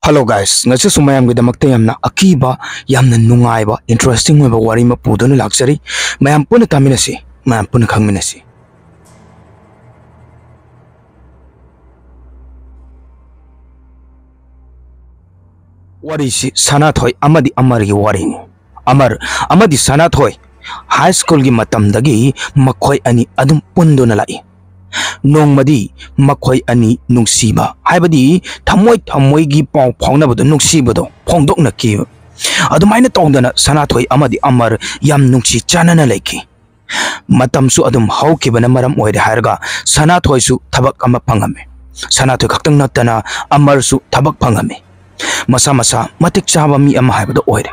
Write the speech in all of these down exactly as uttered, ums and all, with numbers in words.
Hello guys, ꯉꯁꯤꯁꯨ ꯃꯌꯥꯝꯒꯤꯗꯃꯛꯇ ꯌꯥꯝꯅ ꯑꯀꯤꯕ, ꯌꯥꯝꯅ ꯅꯨꯡꯉꯥꯏꯕ, interesting ꯑꯣꯏꯕ ꯋꯥꯔꯤ ꯑꯃ ꯄꯨꯗꯨꯅ ꯂꯥꯛꯆꯔꯤ꯫ ꯃꯌꯥꯝ ꯄꯨꯟꯅ ꯇꯥꯃꯤꯟꯅꯁꯤ, ꯃꯌꯥꯝ ꯄꯨꯟꯅ ꯈꯪꯃꯤꯟꯅꯁꯤ꯫ ꯋꯥꯔꯤꯁꯤ ꯁꯅꯥꯊꯣꯏ ꯑꯃꯗꯤ ꯑꯃꯔꯒꯤ ꯋꯥꯔꯤꯅꯤ꯫ ꯑꯃꯔ ꯑꯃꯗꯤ ꯁꯅꯥꯊꯣꯏ ꯍꯥꯏ ꯁ꯭ꯀꯨꯜꯒꯤ ꯃꯇꯝꯗꯒꯤ ꯃꯈꯣꯏ ꯑꯅꯤ ꯑꯗꯨꯝ ꯄꯨꯟꯗꯨꯅ ꯂꯥꯛꯏ꯫ ꯅꯣꯡꯃꯗꯤ ꯃꯈꯣꯏ ꯑꯅꯤ ꯅꯨꯡꯁꯤꯕ, ꯍꯥꯏꯕꯗꯤ ꯊꯃꯣꯏ ꯊꯃꯣꯏꯒꯤ ꯄꯥꯎ ꯐꯥꯎꯅꯕꯗꯣ, ꯅꯨꯡꯁꯤꯕꯗꯣ ꯐꯣꯡꯗꯣꯛꯅꯈꯤꯕ꯫ ꯑꯗꯨꯃꯥꯏꯅ ꯇꯧꯗꯅ ꯁꯅꯥꯊꯣꯏ ꯑꯃꯗꯤ ꯑꯃꯔ ꯌꯥꯝ ꯅꯨꯡꯁꯤ ꯆꯥꯟꯅꯅ ꯂꯩꯈꯤ꯫ ꯃꯇꯝꯁꯨ ꯑꯗꯨꯝ ꯍꯧꯈꯤꯕꯅ ꯃꯔꯝ ꯑꯣꯏꯔꯦ ꯍꯥꯏꯔꯒ ꯁꯅꯥꯊꯣꯏꯁꯨ ꯊꯕꯛ ꯑꯃ ꯐꯪꯉꯝꯃꯤ꯫ ꯁꯅꯥꯊꯣꯏ ꯈꯛꯇꯪ ꯅꯠꯇꯅ ꯑꯃꯔꯁꯨ ꯊꯕꯛ ꯐꯪꯉꯝꯃꯤ꯫ ꯃꯁꯥ ꯃꯁꯥ ꯃꯇꯤꯛ ꯆꯥꯕ ꯃꯤ ꯑꯃ ꯍꯥꯏꯕꯗꯣ ꯑꯣꯏꯔꯦ꯫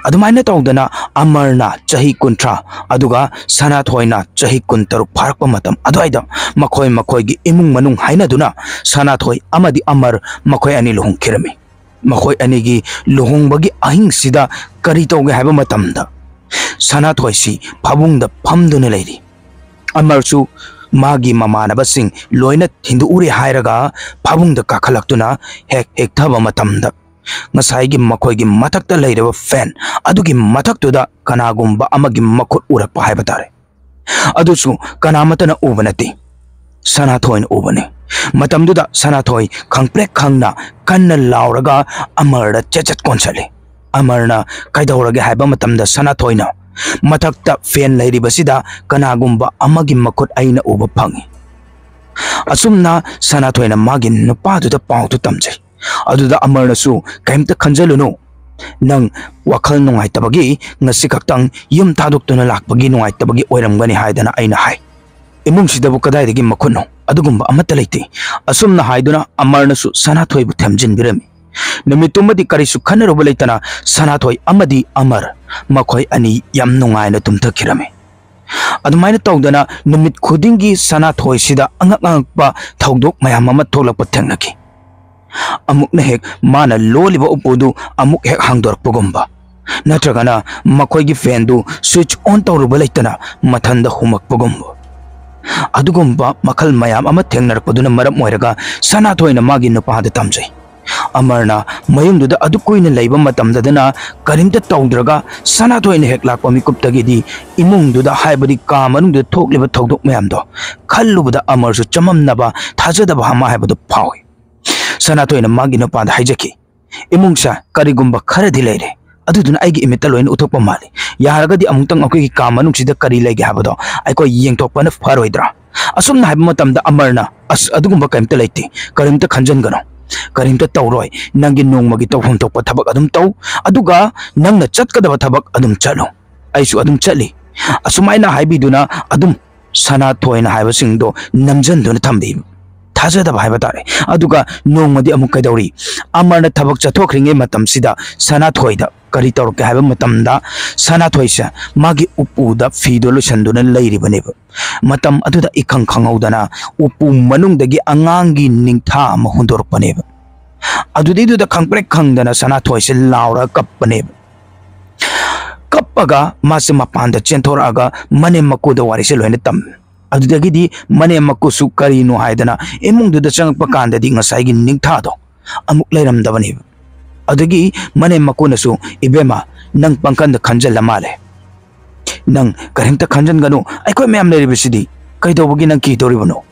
ꯑꯗꯨꯃꯥꯏꯅ ꯇꯧꯗꯅ ꯑꯃꯔꯅ ꯆꯍꯤ ꯀꯨꯟꯊ꯭ꯔꯥ, ꯑꯗꯨꯒ ꯁꯅꯥꯊꯣꯏꯅ ꯆꯍꯤ ꯀꯨꯟꯇꯔꯨꯛ ꯐꯥꯔꯛꯄ ꯃꯇꯝ ꯑꯗꯨꯋꯥꯏꯗ ꯃꯈꯣꯏ ꯃꯈꯣꯏꯒꯤ ꯏꯃꯨꯡ ꯃꯅꯨꯡ ꯍꯥꯏꯅꯗꯨꯅ ꯁꯅꯥꯊꯣꯏ ꯑꯃꯗꯤ ꯑꯃꯔ ꯃꯈꯣꯏ ꯑꯅꯤ ꯂꯨꯍꯣꯡꯈꯤꯔꯝꯃꯤ꯫ ꯃꯈꯣꯏ ꯑꯅꯤꯒꯤ ꯂꯨꯍꯣꯡꯕꯒꯤ ꯑꯍꯤꯡꯁꯤꯗ ꯀꯔꯤ ꯇꯧꯒꯦ ꯍꯥꯏꯕ ꯃꯇꯝꯗ, ꯁꯅꯥꯊꯣꯏꯁꯤ ꯐꯃꯨꯡꯗ ꯐꯝꯗꯨꯅ ꯂꯩꯔꯤ꯫ ꯑꯃꯔꯁꯨ ꯃꯥꯒꯤ ꯃꯃꯥꯟꯅꯕꯁꯤꯡ ꯂꯣꯏꯅ ꯊꯤꯟꯗꯣꯛꯎꯔꯦ ꯍꯥꯏꯔꯒ ꯐꯃꯨꯡꯗ ꯀꯥꯈꯠꯂꯛꯇꯨꯅ ꯍꯦꯛ ꯍꯦꯛꯊꯕ ꯃꯇꯝꯗ, ꯉꯁꯥꯏꯒꯤ ꯃꯈꯣꯏꯒꯤ ꯃꯊꯛꯇ ꯂꯩꯔꯤꯕ ꯐꯦꯟ ꯑꯗꯨꯒꯤ ꯃꯊꯛꯇꯨꯗ ꯀꯅꯥꯒꯨꯝꯕ ꯑꯃꯒꯤ ꯃꯈꯨꯠ ꯎꯔꯛꯄ ꯍꯥꯏꯕ ꯇꯥꯔꯦ꯫ ꯑꯗꯨꯁꯨ ꯀꯅꯥꯃꯠꯇꯅ ꯎꯕ ꯅꯠꯇꯦ, ꯁꯅꯥꯊꯣꯏꯅ ꯎꯕꯅꯤ꯫ ꯃꯇꯝꯗꯨꯗ ꯁꯅꯥꯊꯣꯏ ꯈꯪꯄ꯭ꯔꯦꯛ ꯈꯪꯅ ꯀꯟꯅ ꯂꯥꯎꯔꯒ ꯑꯃꯔꯗ ꯆꯦꯠ ꯆꯦꯠ ꯀꯣꯟꯁꯤꯜꯂꯤ꯫ ꯑꯃꯔꯅ ꯀꯩꯗꯧꯔꯒꯦ ꯍꯥꯏꯕ ꯃꯇꯝꯗ ꯁꯅꯥꯊꯣꯏꯅ, "ꯃꯊꯛꯇ ꯐꯦꯟ ꯂꯩꯔꯤꯕꯁꯤꯗ ꯀꯅꯥꯒꯨꯝꯕ ꯑꯃꯒꯤ ꯃꯈꯨꯠ ꯑꯩꯅ ꯎꯕ ꯐꯪꯉꯤ꯫" ꯑꯁꯨꯝꯅ ꯁꯅꯥꯊꯣꯏꯅ ꯃꯥꯒꯤ ꯅꯨꯄꯥꯗꯨꯗ ꯄꯥꯎꯗꯨ ꯇꯝꯖꯩ꯫ ꯑꯗꯨꯗ ꯑꯃꯔꯅꯁꯨ, "ꯀꯔꯤꯝꯇ ꯈꯟꯖꯜꯂꯨꯅꯨ, ꯅꯪ ꯋꯥꯈꯜ ꯅꯨꯡꯉꯥꯏꯇꯕꯒꯤ ꯉꯁꯤ ꯈꯛꯇꯪ ꯌꯨꯝ ꯊꯥꯗꯣꯛꯇꯨꯅ ꯂꯥꯛꯄꯒꯤ ꯅꯨꯡꯉꯥꯏꯇꯕꯒꯤ ꯑꯣꯏꯔꯝꯒꯅꯤ" ꯍꯥꯏꯗꯅ ꯑꯩꯅ ꯍꯥꯏ꯫ "ꯏꯃꯨꯡꯁꯤꯗꯕꯨ ꯀꯗꯥꯏꯗꯒꯤ ꯃꯈꯨꯠꯅꯣ? ꯑꯗꯨꯒꯨꯝꯕ ꯑꯃꯠꯇ ꯂꯩꯇꯦ꯫" ꯑꯁꯨꯝꯅ ꯍꯥꯏꯗꯨꯅ ꯑꯃꯔꯅꯁꯨ ꯁꯅꯥꯊꯣꯏꯕꯨ ꯊꯦꯝꯖꯤꯟꯕꯤꯔꯝꯃꯤ꯫ ꯅꯨꯃꯤꯠꯇꯨꯃꯗꯤ ꯀꯔꯤꯁꯨ ꯈꯟꯅꯔꯨꯕ ꯂꯩꯇꯅ ꯁꯅꯥꯊꯣꯏ ꯑꯃꯗꯤ ꯑꯃꯔ ꯃꯈꯣꯏ ꯑꯅꯤ ꯌꯥꯝ ꯅꯨꯡꯉꯥꯏꯅ ꯇꯨꯝꯊꯈꯤꯔꯝꯃꯤ꯫ ꯑꯗꯨꯃꯥꯏꯅ ꯇꯧꯗꯅ ꯅꯨꯃꯤꯠ ꯈꯨꯗꯤꯡꯒꯤ ꯁꯅꯥꯊꯣꯏꯁꯤꯗ ꯑꯉꯛ ꯑꯉꯛꯄ ꯊꯧꯗꯣꯛ ꯃꯌꯥꯝ ꯑꯃ ꯊꯣꯛꯂꯛꯄ ꯊꯦꯡꯅꯈꯤ꯫ ꯑꯃꯨꯛꯅ ꯍꯦꯛ ꯃꯥꯅ ꯂꯣꯜꯂꯤꯕ ꯎꯄꯨꯗꯨ ꯑꯃꯨꯛ ꯍꯦꯛ ꯍꯥꯡꯗꯣꯔꯛꯄꯒꯨꯝꯕ, ꯅꯠꯇ꯭ꯔꯒꯅ ꯃꯈꯣꯏꯒꯤ ꯐꯦꯟꯗꯨ ꯁ꯭ꯋꯤꯆ ꯑꯣꯟ ꯇꯧꯔꯨꯕ ꯂꯩꯇꯅ ꯃꯊꯟꯗ ꯍꯨꯝꯃꯛꯄꯒꯨꯝꯕ, ꯑꯗꯨꯒꯨꯝꯕ ꯃꯈꯜ ꯃꯌꯥꯝ ꯑꯃ ꯊꯦꯡꯅꯔꯛꯄꯗꯨꯅ ꯃꯔꯝ ꯑꯣꯏꯔꯒ ꯁꯅꯥꯊꯣꯏꯅ ꯃꯥꯒꯤ ꯅꯨꯄꯥꯗ ꯇꯝꯖꯩ꯫ ꯑꯃꯔꯅ ꯃꯌꯨꯝꯗꯨꯗ ꯑꯗꯨ ꯀꯨꯏꯅ ꯂꯩꯕ ꯃꯇꯝꯗꯗꯅ ꯀꯔꯤꯝꯇ ꯇꯧꯗ꯭ꯔꯒ ꯁꯅꯥꯊꯣꯏꯅ ꯍꯦꯛ ꯂꯥꯛꯄ ꯃꯤꯀꯨꯞꯇꯒꯤꯗꯤ ꯏꯃꯨꯡꯗꯨꯗ, ꯍꯥꯏꯕꯗꯤ ꯀꯥ ꯃꯅꯨꯡꯗꯨꯗ ꯊꯣꯛꯂꯤꯕ ꯊꯧꯗꯣꯛ ꯃꯌꯥꯝꯗꯣ ꯈꯜꯂꯨꯕꯗ ꯑꯃꯔꯁꯨ ꯆꯃꯝꯅꯕ, ꯊꯥꯖꯗꯕ ꯑꯃ ꯍꯥꯏꯕꯗꯨ ꯐꯥꯎꯏ꯫ ꯁꯅꯥꯊꯣꯏꯅ ꯃꯥꯒꯤ ꯅꯨꯄꯥꯗ ꯍꯥꯏꯖꯈꯤ, "ꯏꯃꯨꯡꯁꯦ ꯀꯔꯤꯒꯨꯝꯕ ꯈꯔꯗꯤ ꯂꯩꯔꯦ, ꯑꯗꯨꯗꯨꯅ ꯑꯩꯒꯤ ꯏꯃꯤꯠꯇ ꯂꯣꯏꯅ ꯎꯊꯣꯛꯄ ꯃꯥꯜꯂꯤ꯫ ꯌꯥꯔꯒꯗꯤ ꯑꯃꯨꯛꯇꯪ ꯑꯩꯈꯣꯏꯒꯤ ꯀꯥ ꯃꯅꯨꯡꯁꯤꯗ ꯀꯔꯤ ꯂꯩꯒꯦ ꯍꯥꯏꯕꯗꯣ ꯑꯩꯈꯣꯏ ꯌꯦꯡꯊꯣꯛꯄꯅ ꯐꯔꯣꯏꯗ꯭ꯔꯥ?" ꯑꯁꯨꯝꯅ ꯍꯥꯏꯕ ꯃꯇꯝꯗ ꯑꯃꯔꯅ, "ꯑꯁ, ꯑꯗꯨꯒꯨꯝꯕ ꯀꯔꯤꯝꯇ ꯂꯩꯇꯦ, ꯀꯔꯤꯝꯇ ꯈꯟꯖꯟꯒꯅꯨ, ꯀꯔꯤꯝꯇ ꯇꯧꯔꯣꯏ꯫ ꯅꯪꯒꯤ ꯅꯣꯡꯃꯒꯤ ꯇꯧꯐꯝ ꯊꯣꯛꯄ ꯊꯕꯛ ꯑꯗꯨꯝ ꯇꯧ, ꯑꯗꯨꯒ ꯅꯪꯅ ꯆꯠꯀꯗꯕ ꯊꯕꯛ ꯑꯗꯨꯝ ꯆꯠꯂꯨ, ꯑꯩꯁꯨ ꯑꯗꯨꯝ ꯆꯠꯂꯤ"꯫ ꯑꯁꯨꯃꯥꯏꯅ ꯍꯥꯏꯕꯤꯗꯨꯅ ꯑꯗꯨꯝ ꯁꯅꯥꯊꯣꯏꯅ ꯍꯥꯏꯕꯁꯤꯡꯗꯣ ꯅꯝꯖꯟꯗꯨꯅ ꯊꯝꯕꯤꯕ, ꯊꯥꯖꯗꯕ ꯍꯥꯏꯕ ꯇꯥꯔꯦ꯫ ꯑꯗꯨꯒ ꯅꯣꯡꯃꯗꯤ ꯑꯃꯨꯛ ꯀꯩꯗꯧꯔꯤ, ꯑꯃꯔꯅ ꯊꯕꯛ ꯆꯠꯊꯣꯛꯈ꯭ꯔꯤꯉꯩ ꯃꯇꯝꯁꯤꯗ ꯁꯅꯥꯊꯣꯏꯗ ꯀꯔꯤ ꯇꯧꯔꯛꯀꯦ ꯍꯥꯏꯕ ꯃꯇꯝꯗ, ꯁꯅꯥꯊꯣꯏꯁꯦ ꯃꯥꯒꯤ ꯎꯄꯨꯗ ꯐꯤꯗꯣ ꯂꯣꯏꯁꯟꯗꯨꯅ ꯂꯩꯔꯤꯕꯅꯦꯕ꯫ ꯃꯇꯝ ꯑꯗꯨꯗ ꯏꯈꯪ ꯈꯪꯍꯧꯗꯅ ꯎꯄꯨ ꯃꯅꯨꯡꯗꯒꯤ ꯑꯉꯥꯡꯒꯤ ꯅꯤꯡꯊꯥ ꯑꯃ ꯍꯨꯟꯗꯣꯔꯛꯄꯅꯦꯕ꯫ ꯑꯗꯨꯗꯩꯗꯨꯗ ꯈꯪꯄ꯭ꯔꯦꯛ ꯈꯪꯗꯅ ꯁꯅꯥꯊꯣꯏꯁꯦ ꯂꯥꯎꯔꯒ ꯀꯞꯄꯅꯦꯕ꯫ ꯀꯞꯄꯒ ꯃꯥꯁꯦ ꯃꯄꯥꯟꯗ ꯆꯦꯟꯊꯣꯔꯛꯑꯒ ꯃꯅꯦꯝ ꯃꯀꯨꯗ ꯋꯥꯔꯤꯁꯦ ꯂꯣꯏꯅ ꯇꯝꯃꯦ꯫ ꯑꯗꯨꯗꯒꯤꯗꯤ ꯃꯅꯦꯝ ꯃꯀꯨꯁꯨ ꯀꯔꯤꯅꯣ ꯍꯥꯏꯗꯅ ꯏꯃꯨꯡꯗꯨꯗ ꯆꯪꯉꯛꯄ ꯀꯥꯟꯗꯗꯤ ꯉꯁꯥꯏꯒꯤ ꯅꯤꯡꯊꯥꯗꯣ ꯑꯃꯨꯛ ꯂꯩꯔꯝꯗꯕꯅꯦꯕ꯫ ꯑꯗꯨꯗꯒꯤ ꯃꯅꯦꯝ ꯃꯀꯨꯅꯁꯨ, "ꯏꯕꯦꯝꯃ, ꯅꯪ ꯄꯪꯈꯟꯗ ꯈꯟꯖꯜꯂ ꯃꯥꯜꯂꯦ꯫ ꯅꯪ ꯀꯔꯤꯝꯇ ꯈꯟꯖꯟꯒꯅꯨ, ꯑꯩꯈꯣꯏ ꯃꯌꯥꯝ ꯂꯩꯔꯤꯕꯁꯤꯗꯤ꯫ ꯀꯩꯗꯧꯕꯒꯤ ꯅꯪ ꯀꯤꯗꯧꯔꯤꯕꯅꯣ?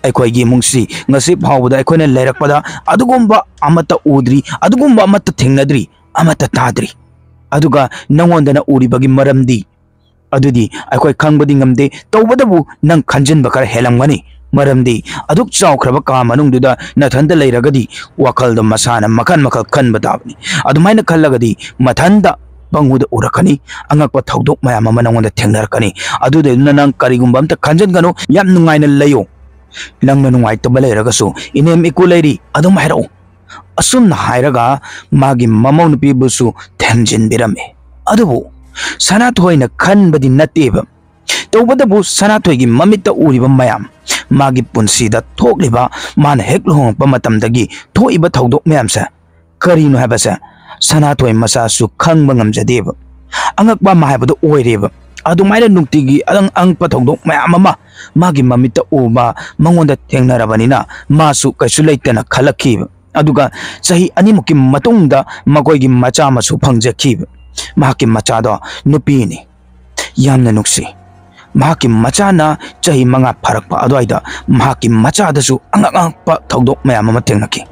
ꯑꯩꯈꯣꯏꯒꯤ ꯏꯃꯨꯡꯁꯤ ꯉꯁꯤ ꯐꯥꯎꯕꯗ ꯑꯩꯈꯣꯏꯅ ꯂꯩꯔꯛꯄꯗ ꯑꯗꯨꯒꯨꯝꯕ ꯑꯃꯠꯇ ꯎꯗ꯭ꯔꯤ, ꯑꯗꯨꯒꯨꯝꯕ ꯑꯃꯠꯇ ꯊꯦꯡꯅꯗ꯭ꯔꯤ, ꯑꯃꯠꯇ ꯇꯥꯗ꯭ꯔꯤ꯫ ꯑꯗꯨꯒ ꯅꯪꯉꯣꯟꯗꯅ ꯎꯔꯤꯕꯒꯤ ꯃꯔꯝꯗꯤ, ꯑꯗꯨꯗꯤ ꯑꯩꯈꯣꯏ ꯈꯪꯕꯗꯤ ꯉꯝꯗꯦ, ꯇꯧꯕꯇꯕꯨ ꯅꯪ ꯈꯟꯖꯤꯟꯕ ꯈꯔ ꯍꯦꯜꯂꯝꯒꯅꯤ꯫ ꯃꯔꯝꯗꯤ ꯑꯗꯨꯛ ꯆꯥꯎꯈ꯭ꯔꯕ ꯀꯥ ꯃꯅꯨꯡꯗꯨꯗ ꯅꯊꯟꯇ ꯂꯩꯔꯒꯗꯤ ꯋꯥꯈꯜꯗꯣ ꯃꯁꯥꯅ ꯃꯈꯜ ꯃꯈꯜ ꯈꯟꯕ ꯇꯥꯕꯅꯤ꯫ ꯑꯗꯨꯃꯥꯏꯅ ꯈꯜꯂꯒꯗꯤ ꯃꯊꯟꯇ ꯄꯪꯎꯗ ꯎꯔꯛꯀꯅꯤ, ꯑꯉꯛꯄ ꯊꯧꯗꯣꯛ ꯃꯌꯥꯝ ꯑꯃ ꯅꯪꯉꯣꯟꯗ ꯊꯦꯡꯅꯔꯛꯀꯅꯤ꯫ ꯑꯗꯨꯗꯨꯅ ꯅꯪ ꯀꯔꯤꯒꯨꯝꯕ ꯑꯝꯇ ꯈꯟꯖꯤꯟꯒꯅꯨ, ꯌꯥꯝ ꯅꯨꯡꯉꯥꯏꯅ ꯂꯩꯌꯨ꯫ ꯅꯪꯅ ꯅꯨꯡꯉꯥꯏꯇꯕ ꯂꯩꯔꯒꯁꯨ ꯏꯅꯦꯝ ꯏꯀꯨ ꯂꯩꯔꯤ, ꯑꯗꯨꯝ ꯍꯥꯏꯔꯛꯎ"꯫ ꯑꯁꯨꯝꯅ ꯍꯥꯏꯔꯒ ꯃꯥꯒꯤ ꯃꯃꯧ ꯅꯨꯄꯤꯕꯨꯁꯨ ꯊꯦꯝꯖꯤꯟꯕꯤꯔꯝꯃꯤ꯫ ꯑꯗꯨꯕꯨ ꯁꯅꯥꯊꯣꯏꯅ ꯈꯟꯕꯗꯤ ꯅꯠꯇꯦꯕ꯫ ꯇꯧꯕꯇꯕꯨ ꯁꯅꯥꯊꯣꯏꯒꯤ ꯃꯃꯤꯠꯇ ꯎꯔꯤꯕ ꯃꯌꯥꯝ, ꯃꯥꯒꯤ ꯄꯨꯟꯁꯤꯗ ꯊꯣꯛꯂꯤꯕ, ꯃꯥꯅ ꯍꯦꯛ ꯂꯨꯍꯣꯡꯉꯛꯄ ꯃꯇꯝꯗꯒꯤ ꯊꯣꯛꯏꯕ ꯊꯧꯗꯣꯛ ꯃꯌꯥꯝꯁꯦ ꯀꯔꯤꯅꯣ ꯍꯥꯏꯕꯁꯦ ꯁꯅꯥꯊꯣꯏ ꯃꯁꯥꯁꯨ ꯈꯪꯕ ꯉꯝꯖꯗꯦꯕ꯫ ꯑꯉꯛꯄ ꯑꯃ ꯍꯥꯏꯕꯗꯨ ꯑꯣꯏꯔꯦꯕ꯫ ꯑꯗꯨꯃꯥꯏꯅ ꯅꯨꯡꯇꯤꯒꯤ ꯑꯉꯛ-, ꯑꯉꯛꯄ ꯊꯧꯗꯣꯛ ꯃꯌꯥꯝ ꯑꯃ ꯃꯥꯒꯤ ꯃꯃꯤꯠꯇ ꯎꯕ, ꯃꯉꯣꯟꯗ ꯊꯦꯡꯅꯔꯕꯅꯤꯅ ꯃꯥꯁꯨ ꯀꯩꯁꯨ ꯂꯩꯇꯅ ꯈꯜꯂꯛꯈꯤꯕ꯫ ꯑꯗꯨꯒ ꯆꯍꯤ ꯑꯅꯤꯃꯨꯛꯀꯤ ꯃꯇꯨꯡꯗ ꯃꯈꯣꯏꯒꯤ ꯃꯆꯥ ꯑꯃꯁꯨ ꯐꯪꯖꯈꯤ꯫ ꯃꯍꯥꯛꯀꯤ ꯃꯆꯥꯗꯣ ꯅꯨꯄꯤꯅꯤ꯫ ꯌꯥꯝꯅ ꯅꯨꯡꯁꯤ꯫ ꯃꯍꯥꯛꯀꯤ ꯃꯆꯥꯅ ꯆꯍꯤ ꯃꯉꯥ ꯐꯥꯔꯛꯄ ꯑꯗꯨꯋꯥꯏꯗ ꯃꯍꯥꯛꯀꯤ ꯃꯆꯥꯗꯁꯨ ꯑꯉꯛ ꯑꯉꯛꯄ ꯊꯧꯗꯣꯛ ꯃꯌꯥꯝ ꯑꯃ ꯊꯦꯡꯅꯈꯤ꯫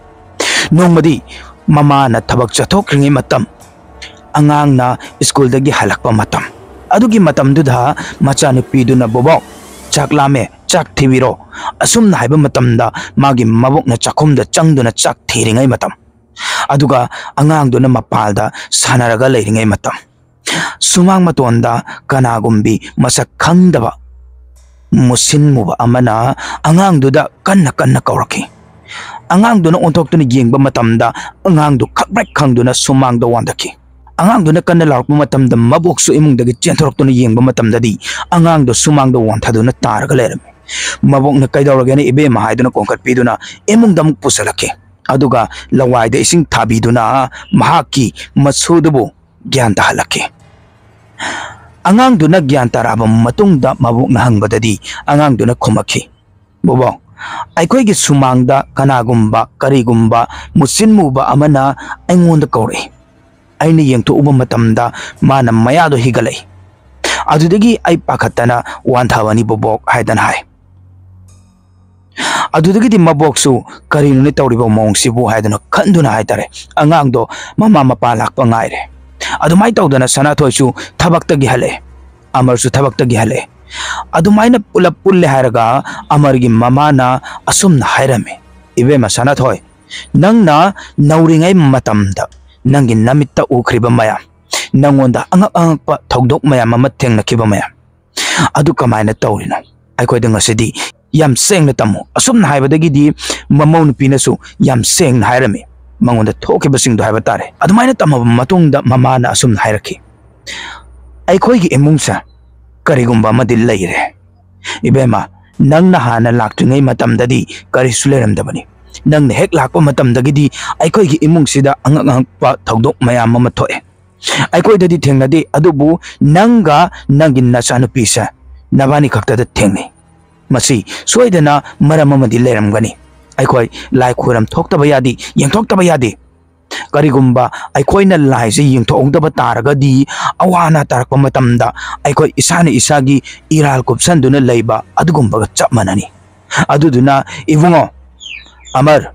ꯅꯣꯡꯃꯗꯤ ꯃꯃꯥꯅ ꯊꯕꯛ ꯆꯠꯊꯣꯛꯈ꯭ꯔꯤꯉꯩ ꯃꯇꯝ, ꯑꯉꯥꯡꯅ ꯁ꯭ꯀꯨꯜꯗꯒꯤ ꯍꯜꯂꯛꯄ ꯃꯇꯝ, ꯑꯗꯨꯒꯤ ꯃꯇꯝꯗꯨꯗ ꯃꯆꯥꯅꯨꯄꯤꯗꯨꯅ, "ꯕꯣꯕꯣꯛ, ꯆꯥꯛ ꯂꯥꯝꯃꯦ, ꯆꯥꯛ ꯊꯤꯕꯤꯔꯣ," ꯑꯁꯨꯝꯅ ꯍꯥꯏꯕ ꯃꯇꯝꯗ ꯃꯥꯒꯤ ꯃꯕꯣꯛꯅ ꯆꯥꯛꯈꯨꯝꯗ ꯆꯪꯗꯨꯅ ꯆꯥꯛ ꯊꯤꯔꯤꯉꯩ ꯃꯇꯝ, ꯑꯗꯨꯒ ꯑꯉꯥꯡꯗꯨꯅ ꯃꯄꯥꯜꯗ ꯁꯥꯟꯅꯔꯒ ꯂꯩꯔꯤꯉꯩ ꯃꯇꯝ, ꯁꯨꯃꯥꯡ ꯃꯇꯣꯟꯗ ꯀꯅꯥꯒꯨꯝꯕꯤ ꯃꯁꯛ ꯈꯪꯗꯕ ꯃꯨꯁꯤꯟ ꯃꯨꯕ ꯑꯃꯅ ꯑꯉꯥꯡꯗꯨꯗ ꯀꯟꯅ ꯀꯟꯅ ꯀꯧꯔꯛꯈꯤ꯫ ꯑꯉꯥꯡꯗꯨꯅ ꯑꯣꯟꯊꯣꯛꯇꯨꯅ ꯌꯦꯡꯕ ꯃꯇꯝꯗ ꯑꯉꯥꯡꯗꯨ ꯈꯪꯄ꯭ꯔꯦꯛ ꯈꯪꯗꯨꯅ ꯁꯨꯃꯥꯡꯗ ꯋꯥꯟꯊꯈꯤ꯫ ꯑꯉꯥꯡꯗꯨꯅ ꯀꯟꯅ ꯂꯥꯎꯔꯛꯄ ꯃꯇꯝꯗ ꯃꯕꯣꯛꯁꯨ ꯏꯃꯨꯡꯗꯒꯤ ꯆꯦꯟꯊꯣꯔꯛꯇꯨꯅ ꯌꯦꯡꯕ ꯃꯇꯝꯗꯗꯤ ꯑꯉꯥꯡꯗꯣ ꯁꯨꯃꯥꯡꯗ ꯋꯥꯟꯊꯗꯨꯅ ꯇꯥꯔꯒ ꯂꯩꯔꯝꯃꯤ꯫ ꯃꯕꯣꯛꯅ, "ꯀꯩꯗꯧꯔꯒꯦꯅ, ꯏꯕꯦꯝꯃ?" ꯍꯥꯏꯗꯨꯅ ꯀꯣꯟꯈꯠꯄꯤꯗꯨꯅ ꯏꯃꯨꯡꯗ ꯑꯃꯨꯛ ꯄꯨꯁꯜꯂꯛꯈꯤ꯫ ꯑꯗꯨꯒ ꯂꯋꯥꯏꯗ ꯏꯁꯤꯡ ꯊꯥꯕꯤꯗꯨꯅ ꯃꯍꯥꯛꯀꯤ ꯃꯁꯨꯗꯨꯕꯨ ꯒ꯭ꯌꯥꯟ ꯇꯥꯍꯜꯂꯛꯈꯤ꯫ ꯑꯉꯥꯡꯗꯨꯅ ꯒ꯭ꯌꯥꯟ ꯇꯥꯔꯛꯑꯕ ꯃꯇꯨꯡꯗ ꯃꯕꯣꯛꯅ ꯍꯪꯕꯗꯗꯤ ꯑꯉꯥꯡꯗꯨꯅ ꯈꯨꯝꯃꯛꯈꯤ, "ꯕꯣꯕꯣꯛ, ꯑꯩꯈꯣꯏꯒꯤ ꯁꯨꯃꯥꯡꯗ ꯀꯅꯥꯒꯨꯝꯕ ꯀꯔꯤꯒꯨꯝꯕ ꯃꯨꯁꯤꯟ ꯃꯨꯕ ꯑꯃꯅ ꯑꯩꯉꯣꯟꯗ ꯀꯧꯔꯛꯏ꯫ ꯑꯩꯅ ꯌꯦꯡꯊꯣꯛꯎꯕ ꯃꯇꯝꯗ ꯃꯥꯅ ꯃꯌꯥꯗꯣ ꯍꯤꯒꯠꯂꯛꯏ꯫ ꯑꯗꯨꯗꯒꯤ ꯑꯩ ꯄꯥꯈꯠꯇꯅ ꯋꯥꯟꯊꯕꯅꯤ ꯕꯣꯕꯣꯛ" ꯍꯥꯏꯗꯅ ꯍꯥꯏ꯫ ꯑꯗꯨꯗꯒꯤꯗꯤ ꯃꯕꯣꯛꯁꯨ "ꯀꯔꯤꯅꯣꯅꯦ ꯇꯧꯔꯤꯕ ꯃꯑꯣꯡꯁꯤꯕꯨ?" ꯍꯥꯏꯗꯅ ꯈꯟꯗꯨꯅ ꯍꯥꯏꯇꯥꯔꯦ, ꯑꯉꯥꯡꯗꯣ ꯃꯃꯥ ꯃꯄꯥ ꯂꯥꯛꯄ ꯉꯥꯏꯔꯦ꯫ ꯑꯗꯨꯃꯥꯏꯅ ꯇꯧꯗꯅ ꯁꯅꯥꯊꯣꯏꯁꯨ ꯊꯕꯛꯇꯒꯤ ꯍꯜꯂꯛꯑꯦ, ꯑꯃꯔꯁꯨ ꯊꯕꯛꯇꯒꯤ ꯍꯜꯂꯛꯑꯦ꯫ ꯑꯗꯨꯃꯥꯏꯅ ꯄꯨꯂꯞ ꯄꯨꯜꯂꯦ ꯍꯥꯏꯔꯒ ꯑꯃꯔꯒꯤ ꯃꯃꯥꯅ ꯑꯁꯨꯝꯅ ꯍꯥꯏꯔꯝꯃꯤ, "ꯏꯕꯦꯝꯃ ꯁꯅꯥꯊꯣꯏ, ꯅꯪꯅ ꯅꯧꯔꯤꯉꯩ ꯃꯇꯝꯗ ꯅꯪꯒꯤ ꯅꯃꯤꯠꯇ ꯎꯈ꯭ꯔꯤꯕ ꯃꯌꯥꯝ, ꯅꯪꯉꯣꯟꯗ ꯑꯉꯛ ꯑꯉꯛꯄ ꯊꯧꯗꯣꯛ ꯃꯌꯥꯝ ꯑꯃ ꯊꯦꯡꯅꯈꯤꯕ ꯃꯌꯥꯝ, ꯑꯗꯨ ꯀꯃꯥꯏꯅ ꯇꯧꯔꯤꯅꯣ? ꯑꯩꯈꯣꯏꯗ ꯉꯁꯤꯗꯤ ꯌꯥꯝ ꯁꯦꯡꯅ ꯇꯝꯃꯨ"꯫ ꯑꯁꯨꯝꯅ ꯍꯥꯏꯕꯗꯒꯤꯗꯤ ꯃꯃꯧ ꯅꯨꯄꯤꯅꯁꯨ ꯌꯥꯝ ꯁꯦꯡꯅ ꯍꯥꯏꯔꯝꯃꯤ, ꯃꯉꯣꯟꯗ ꯊꯣꯛꯈꯤꯕꯁꯤꯡꯗꯣ ꯍꯥꯏꯕ ꯇꯥꯔꯦ꯫ ꯑꯗꯨꯃꯥꯏꯅ ꯇꯝꯃꯕ ꯃꯇꯨꯡꯗ ꯃꯃꯥꯅ ꯑꯁꯨꯝꯅ ꯍꯥꯏꯔꯛꯈꯤ, "ꯑꯩꯈꯣꯏꯒꯤ ꯏꯃꯨꯡꯁꯦ ꯀꯔꯤꯒꯨꯝꯕ ꯑꯃꯗꯤ ꯂꯩꯔꯦ꯫ ꯏꯕꯦꯝꯃ, ꯅꯪꯅ ꯍꯥꯟꯅ ꯂꯥꯛꯇ꯭ꯔꯤꯉꯩ ꯃꯇꯝꯗꯗꯤ ꯀꯔꯤꯁꯨ ꯂꯩꯔꯝꯗꯕꯅꯤ꯫ ꯅꯪꯅ ꯍꯦꯛ ꯂꯥꯛꯄ ꯃꯇꯝꯗꯒꯤꯗꯤ ꯑꯩꯈꯣꯏꯒꯤ ꯏꯃꯨꯡꯁꯤꯗ ꯑꯉꯛ ꯑꯉꯛꯄ ꯊꯧꯗꯣꯛ ꯃꯌꯥꯝ ꯑꯃ ꯊꯣꯛꯑꯦ꯫ ꯑꯩꯈꯣꯏꯗꯗꯤ ꯊꯦꯡꯅꯗꯦ, ꯑꯗꯨꯕꯨ ꯅꯪꯒ ꯅꯪꯒꯤ ꯅꯆꯥꯅꯨꯄꯤꯁꯦ, ꯅꯕꯥꯅꯤ ꯈꯛꯇꯗ ꯊꯦꯡꯅꯩ꯫ ꯃꯁꯤ ꯁꯣꯏꯗꯅ ꯃꯔꯝ ꯑꯃꯗꯤ ꯂꯩꯔꯝꯒꯅꯤ꯫ ꯑꯩꯈꯣꯏ ꯂꯥꯏ ꯈꯣꯏꯔꯝ ꯊꯣꯛꯇꯕ ꯌꯥꯗꯦ, ꯌꯦꯡꯊꯣꯛꯇꯕ ꯌꯥꯗꯦ꯫ ꯀꯔꯤꯒꯨꯝꯕ ꯑꯩꯈꯣꯏꯅ ꯂꯥꯏꯁꯦ ꯌꯦꯡꯊꯣꯛꯍꯧꯗꯕ ꯇꯥꯔꯒꯗꯤ, ꯑꯋꯥ ꯑꯅꯥ ꯇꯥꯔꯛꯄ ꯃꯇꯝꯗ ꯑꯩꯈꯣꯏ ꯏꯁꯥꯅ ꯏꯁꯥꯒꯤ ꯏꯔꯥꯜ ꯀꯨꯞꯁꯟꯗꯨꯅ ꯂꯩꯕ ꯑꯗꯨꯒꯨꯝꯕꯒ ꯆꯞ ꯃꯥꯟꯅꯅꯤ꯫ ꯑꯗꯨꯗꯨꯅ ꯏꯕꯨꯡꯉꯣ ꯑꯃꯔ,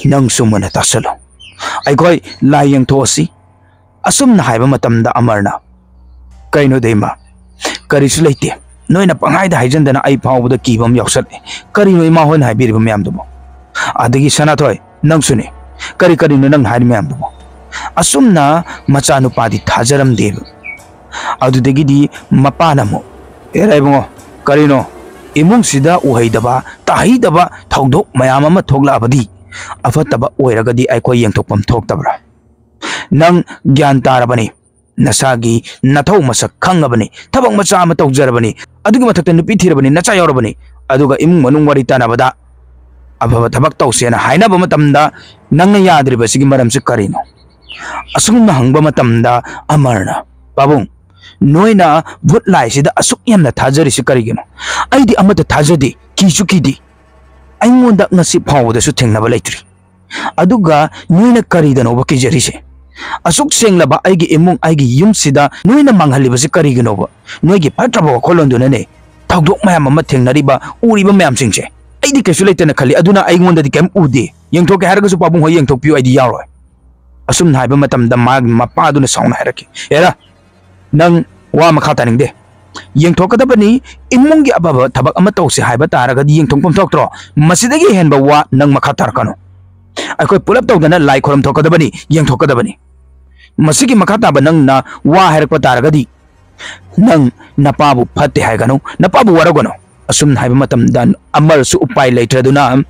ꯅꯪꯁꯨ ꯃꯨꯟꯅ ꯇꯥꯁꯜꯂꯨ꯫ ꯑꯩꯈꯣꯏ ꯂꯥꯏ ꯌꯦꯡꯊꯣꯛꯑꯁꯤ꯫ ꯑꯁꯨꯝꯅ ꯍꯥꯏꯕ ꯃꯇꯝꯗ ꯑꯃꯔꯅ, "ꯀꯩꯅꯣꯗ ꯏꯃꯥ, ꯀꯔꯤꯁꯨ ꯂꯩꯇꯦ꯫ ꯅꯣꯏꯅ ꯄꯪꯍꯥꯏꯗ ꯍꯥꯏꯖꯟꯗꯅ ꯑꯩ ꯐꯥꯎꯕꯗ ꯀꯤꯕ ꯑꯃ ꯌꯥꯎꯁꯜꯂꯦ꯫ ꯀꯔꯤꯅꯣ ꯏꯃꯥ ꯍꯣꯏꯅ ꯍꯥꯏꯕꯤꯔꯤꯕ ꯃꯌꯥꯝꯗꯨꯕꯣ? ꯑꯗꯒꯤ ꯁꯅꯥꯊꯣꯏ, ꯅꯪꯁꯨꯅꯦ꯫ ꯀꯔꯤ ꯀꯔꯤꯅꯣ ꯅꯪ ꯍꯥꯏꯔꯤ ꯃꯌꯥꯝꯗꯨꯕꯣ?" ꯑꯁꯨꯝꯅ ꯃꯆꯥꯅꯨꯄꯥꯗꯤ ꯊꯥꯖꯔꯝꯗꯦꯕ꯫ ꯑꯗꯨꯗꯒꯤꯗꯤ ꯃꯄꯥꯅ ꯑꯃꯨꯛ, "ꯑꯦꯔꯥ ꯏꯕꯨꯡꯉꯣ, ꯀꯔꯤꯅꯣ? ꯏꯃꯨꯡꯁꯤꯗ ꯎꯍꯩꯗꯕ, ꯇꯥꯍꯩꯗꯕ ꯊꯧꯗꯣꯛ ꯃꯌꯥꯝ ꯑꯃ ꯊꯣꯛꯂꯛꯑꯕꯗꯤ ꯑꯐꯠꯇꯕ ꯑꯣꯏꯔꯒꯗꯤ ꯑꯩꯈꯣꯏ ꯌꯦꯡꯊꯣꯛꯐꯝ ꯊꯣꯛꯇꯕ꯭ꯔꯥ? ꯅꯪ ꯒ꯭ꯌꯥꯟ ꯇꯥꯔꯕꯅꯤ, ꯅꯁꯥꯒꯤ ꯅꯊꯧ ꯃꯁꯛ ꯈꯪꯉꯕꯅꯤ, ꯊꯕꯛ ꯃꯆꯥ ꯑꯃ ꯇꯧꯖꯔꯕꯅꯤ, ꯑꯗꯨꯒꯤ ꯃꯊꯛꯇ ꯅꯨꯄꯤ ꯊꯤꯔꯕꯅꯤ, ꯅꯆꯥ ꯌꯥꯎꯔꯕꯅꯤ, ꯑꯗꯨꯒ ꯏꯃꯨꯡ ꯃꯅꯨꯡ ꯋꯥꯔꯤ ꯇꯥꯟꯅꯕꯗ ꯑꯐꯕ ꯊꯕꯛ ꯇꯧꯁꯦꯅ ꯍꯥꯏꯅꯕ ꯃꯇꯝꯗ ꯅꯪꯅ ꯌꯥꯗ꯭ꯔꯤꯕꯁꯤꯒꯤ ꯃꯔꯝꯁꯤ ꯀꯔꯤꯅꯣ?" ꯑꯁꯨꯝꯅ ꯍꯪꯕ ꯃꯇꯝꯗ ꯑꯃꯔꯅ, "ꯄꯥꯕꯨꯡ, ꯅꯣꯏꯅ ꯚꯨꯠ ꯂꯥꯏꯁꯤꯗ ꯑꯁꯨꯛ ꯌꯥꯝꯅ ꯊꯥꯖꯔꯤꯁꯤ ꯀꯔꯤꯒꯤꯅꯣ? ꯑꯩꯗꯤ ꯑꯃꯠꯇ ꯊꯥꯖꯗꯦ, ꯀꯤꯁꯨ ꯀꯤꯗꯦ꯫ ꯑꯩꯉꯣꯟꯗ ꯉꯁꯤ ꯐꯥꯎꯕꯗꯁꯨ ꯊꯦꯡꯅꯕ ꯂꯩꯇ꯭ꯔꯤ꯫ ꯑꯗꯨꯒ ꯅꯣꯏꯅ ꯀꯔꯤꯗꯅꯣꯕ ꯀꯤꯖꯔꯤꯁꯦ? ꯑꯁꯨꯛ ꯁꯦꯡꯂꯕ ꯑꯩꯒꯤ ꯏꯃꯨꯡ, ꯑꯩꯒꯤ ꯌꯨꯝꯁꯤꯗ ꯅꯣꯏꯅ ꯃꯥꯡꯍꯜꯂꯤꯕꯁꯤ ꯀꯔꯤꯒꯤꯅꯣꯕ? ꯅꯣꯏꯒꯤ ꯐꯠꯇ꯭ꯔꯕ ꯋꯥꯈꯜꯂꯣꯟꯗꯨꯅꯅꯦ ꯊꯧꯗꯣꯛ ꯃꯌꯥꯝ ꯑꯃ ꯊꯦꯡꯅꯔꯤꯕ, ꯎꯔꯤꯕ ꯃꯌꯥꯝꯁꯤꯡꯁꯦ꯫ ꯑꯩꯗꯤ ꯀꯩꯁꯨ ꯂꯩꯇꯅ ꯈꯜꯂꯤ, ꯑꯗꯨꯅ ꯑꯩꯉꯣꯟꯗꯗꯤ ꯀꯩꯝ ꯎꯗꯦ꯫ ꯌꯦꯡꯊꯣꯛꯀꯦ ꯍꯥꯏꯔꯒꯁꯨ ꯄꯥꯕꯨꯡ ꯍꯣꯏ ꯌꯦꯡꯊꯣꯛꯄꯤꯌꯨ, ꯑꯩꯗꯤ ꯌꯥꯎꯔꯣꯏ꯫" ꯑꯁꯨꯝꯅ ꯍꯥꯏꯕ ꯃꯇꯝꯗ ꯃꯥꯒꯤ ꯃꯄꯥꯗꯨꯅ ꯁꯥꯎꯅ ꯍꯥꯏꯔꯛꯈꯤ, "ꯑꯦꯔꯥ, ꯅꯪ ꯋꯥ ꯃꯈꯥ ꯇꯥꯅꯤꯡꯗꯦ꯫ ꯌꯦꯡꯊꯣꯛꯀꯗꯕꯅꯤ, ꯏꯃꯨꯡꯒꯤ ꯑꯐꯕ ꯊꯕꯛ ꯑꯃ ꯇꯧꯁꯦ ꯍꯥꯏꯕ ꯇꯥꯔꯒꯗꯤ ꯌꯦꯡꯊꯣꯛꯐꯝ ꯊꯣꯛꯇ꯭ꯔꯣ? ꯃꯁꯤꯗꯒꯤ ꯍꯦꯟꯕ ꯋꯥ ꯅꯪ ꯃꯈꯥ ꯇꯥꯔꯛꯀꯅꯨ꯫ ꯑꯩꯈꯣꯏ ꯄꯨꯂꯞ ꯇꯧꯗꯅ ꯂꯥꯏ ꯈꯣꯏꯔꯝ ꯊꯣꯛꯀꯗꯕꯅꯤ, ꯌꯦꯡꯊꯣꯛꯀꯗꯕꯅꯤ꯫ ꯃꯁꯤꯒꯤ ꯃꯈꯥ ꯇꯥꯕ ꯅꯪꯅ ꯋꯥ ꯍꯥꯏꯔꯛꯄ ꯇꯥꯔꯒꯗꯤ ꯅꯪ ꯅꯄꯥꯕꯨ ꯐꯠꯇꯦ ꯍꯥꯏꯒꯅꯨ, ꯅꯄꯥꯕꯨ ꯋꯥꯔꯧꯒꯅꯨ꯫" ꯑꯁꯨꯝꯅ ꯍꯥꯏꯕ ꯃꯇꯝꯗ ꯑꯃꯔꯁꯨ ꯎꯄꯥꯏ ꯂꯩꯇ꯭ꯔꯗꯨꯅ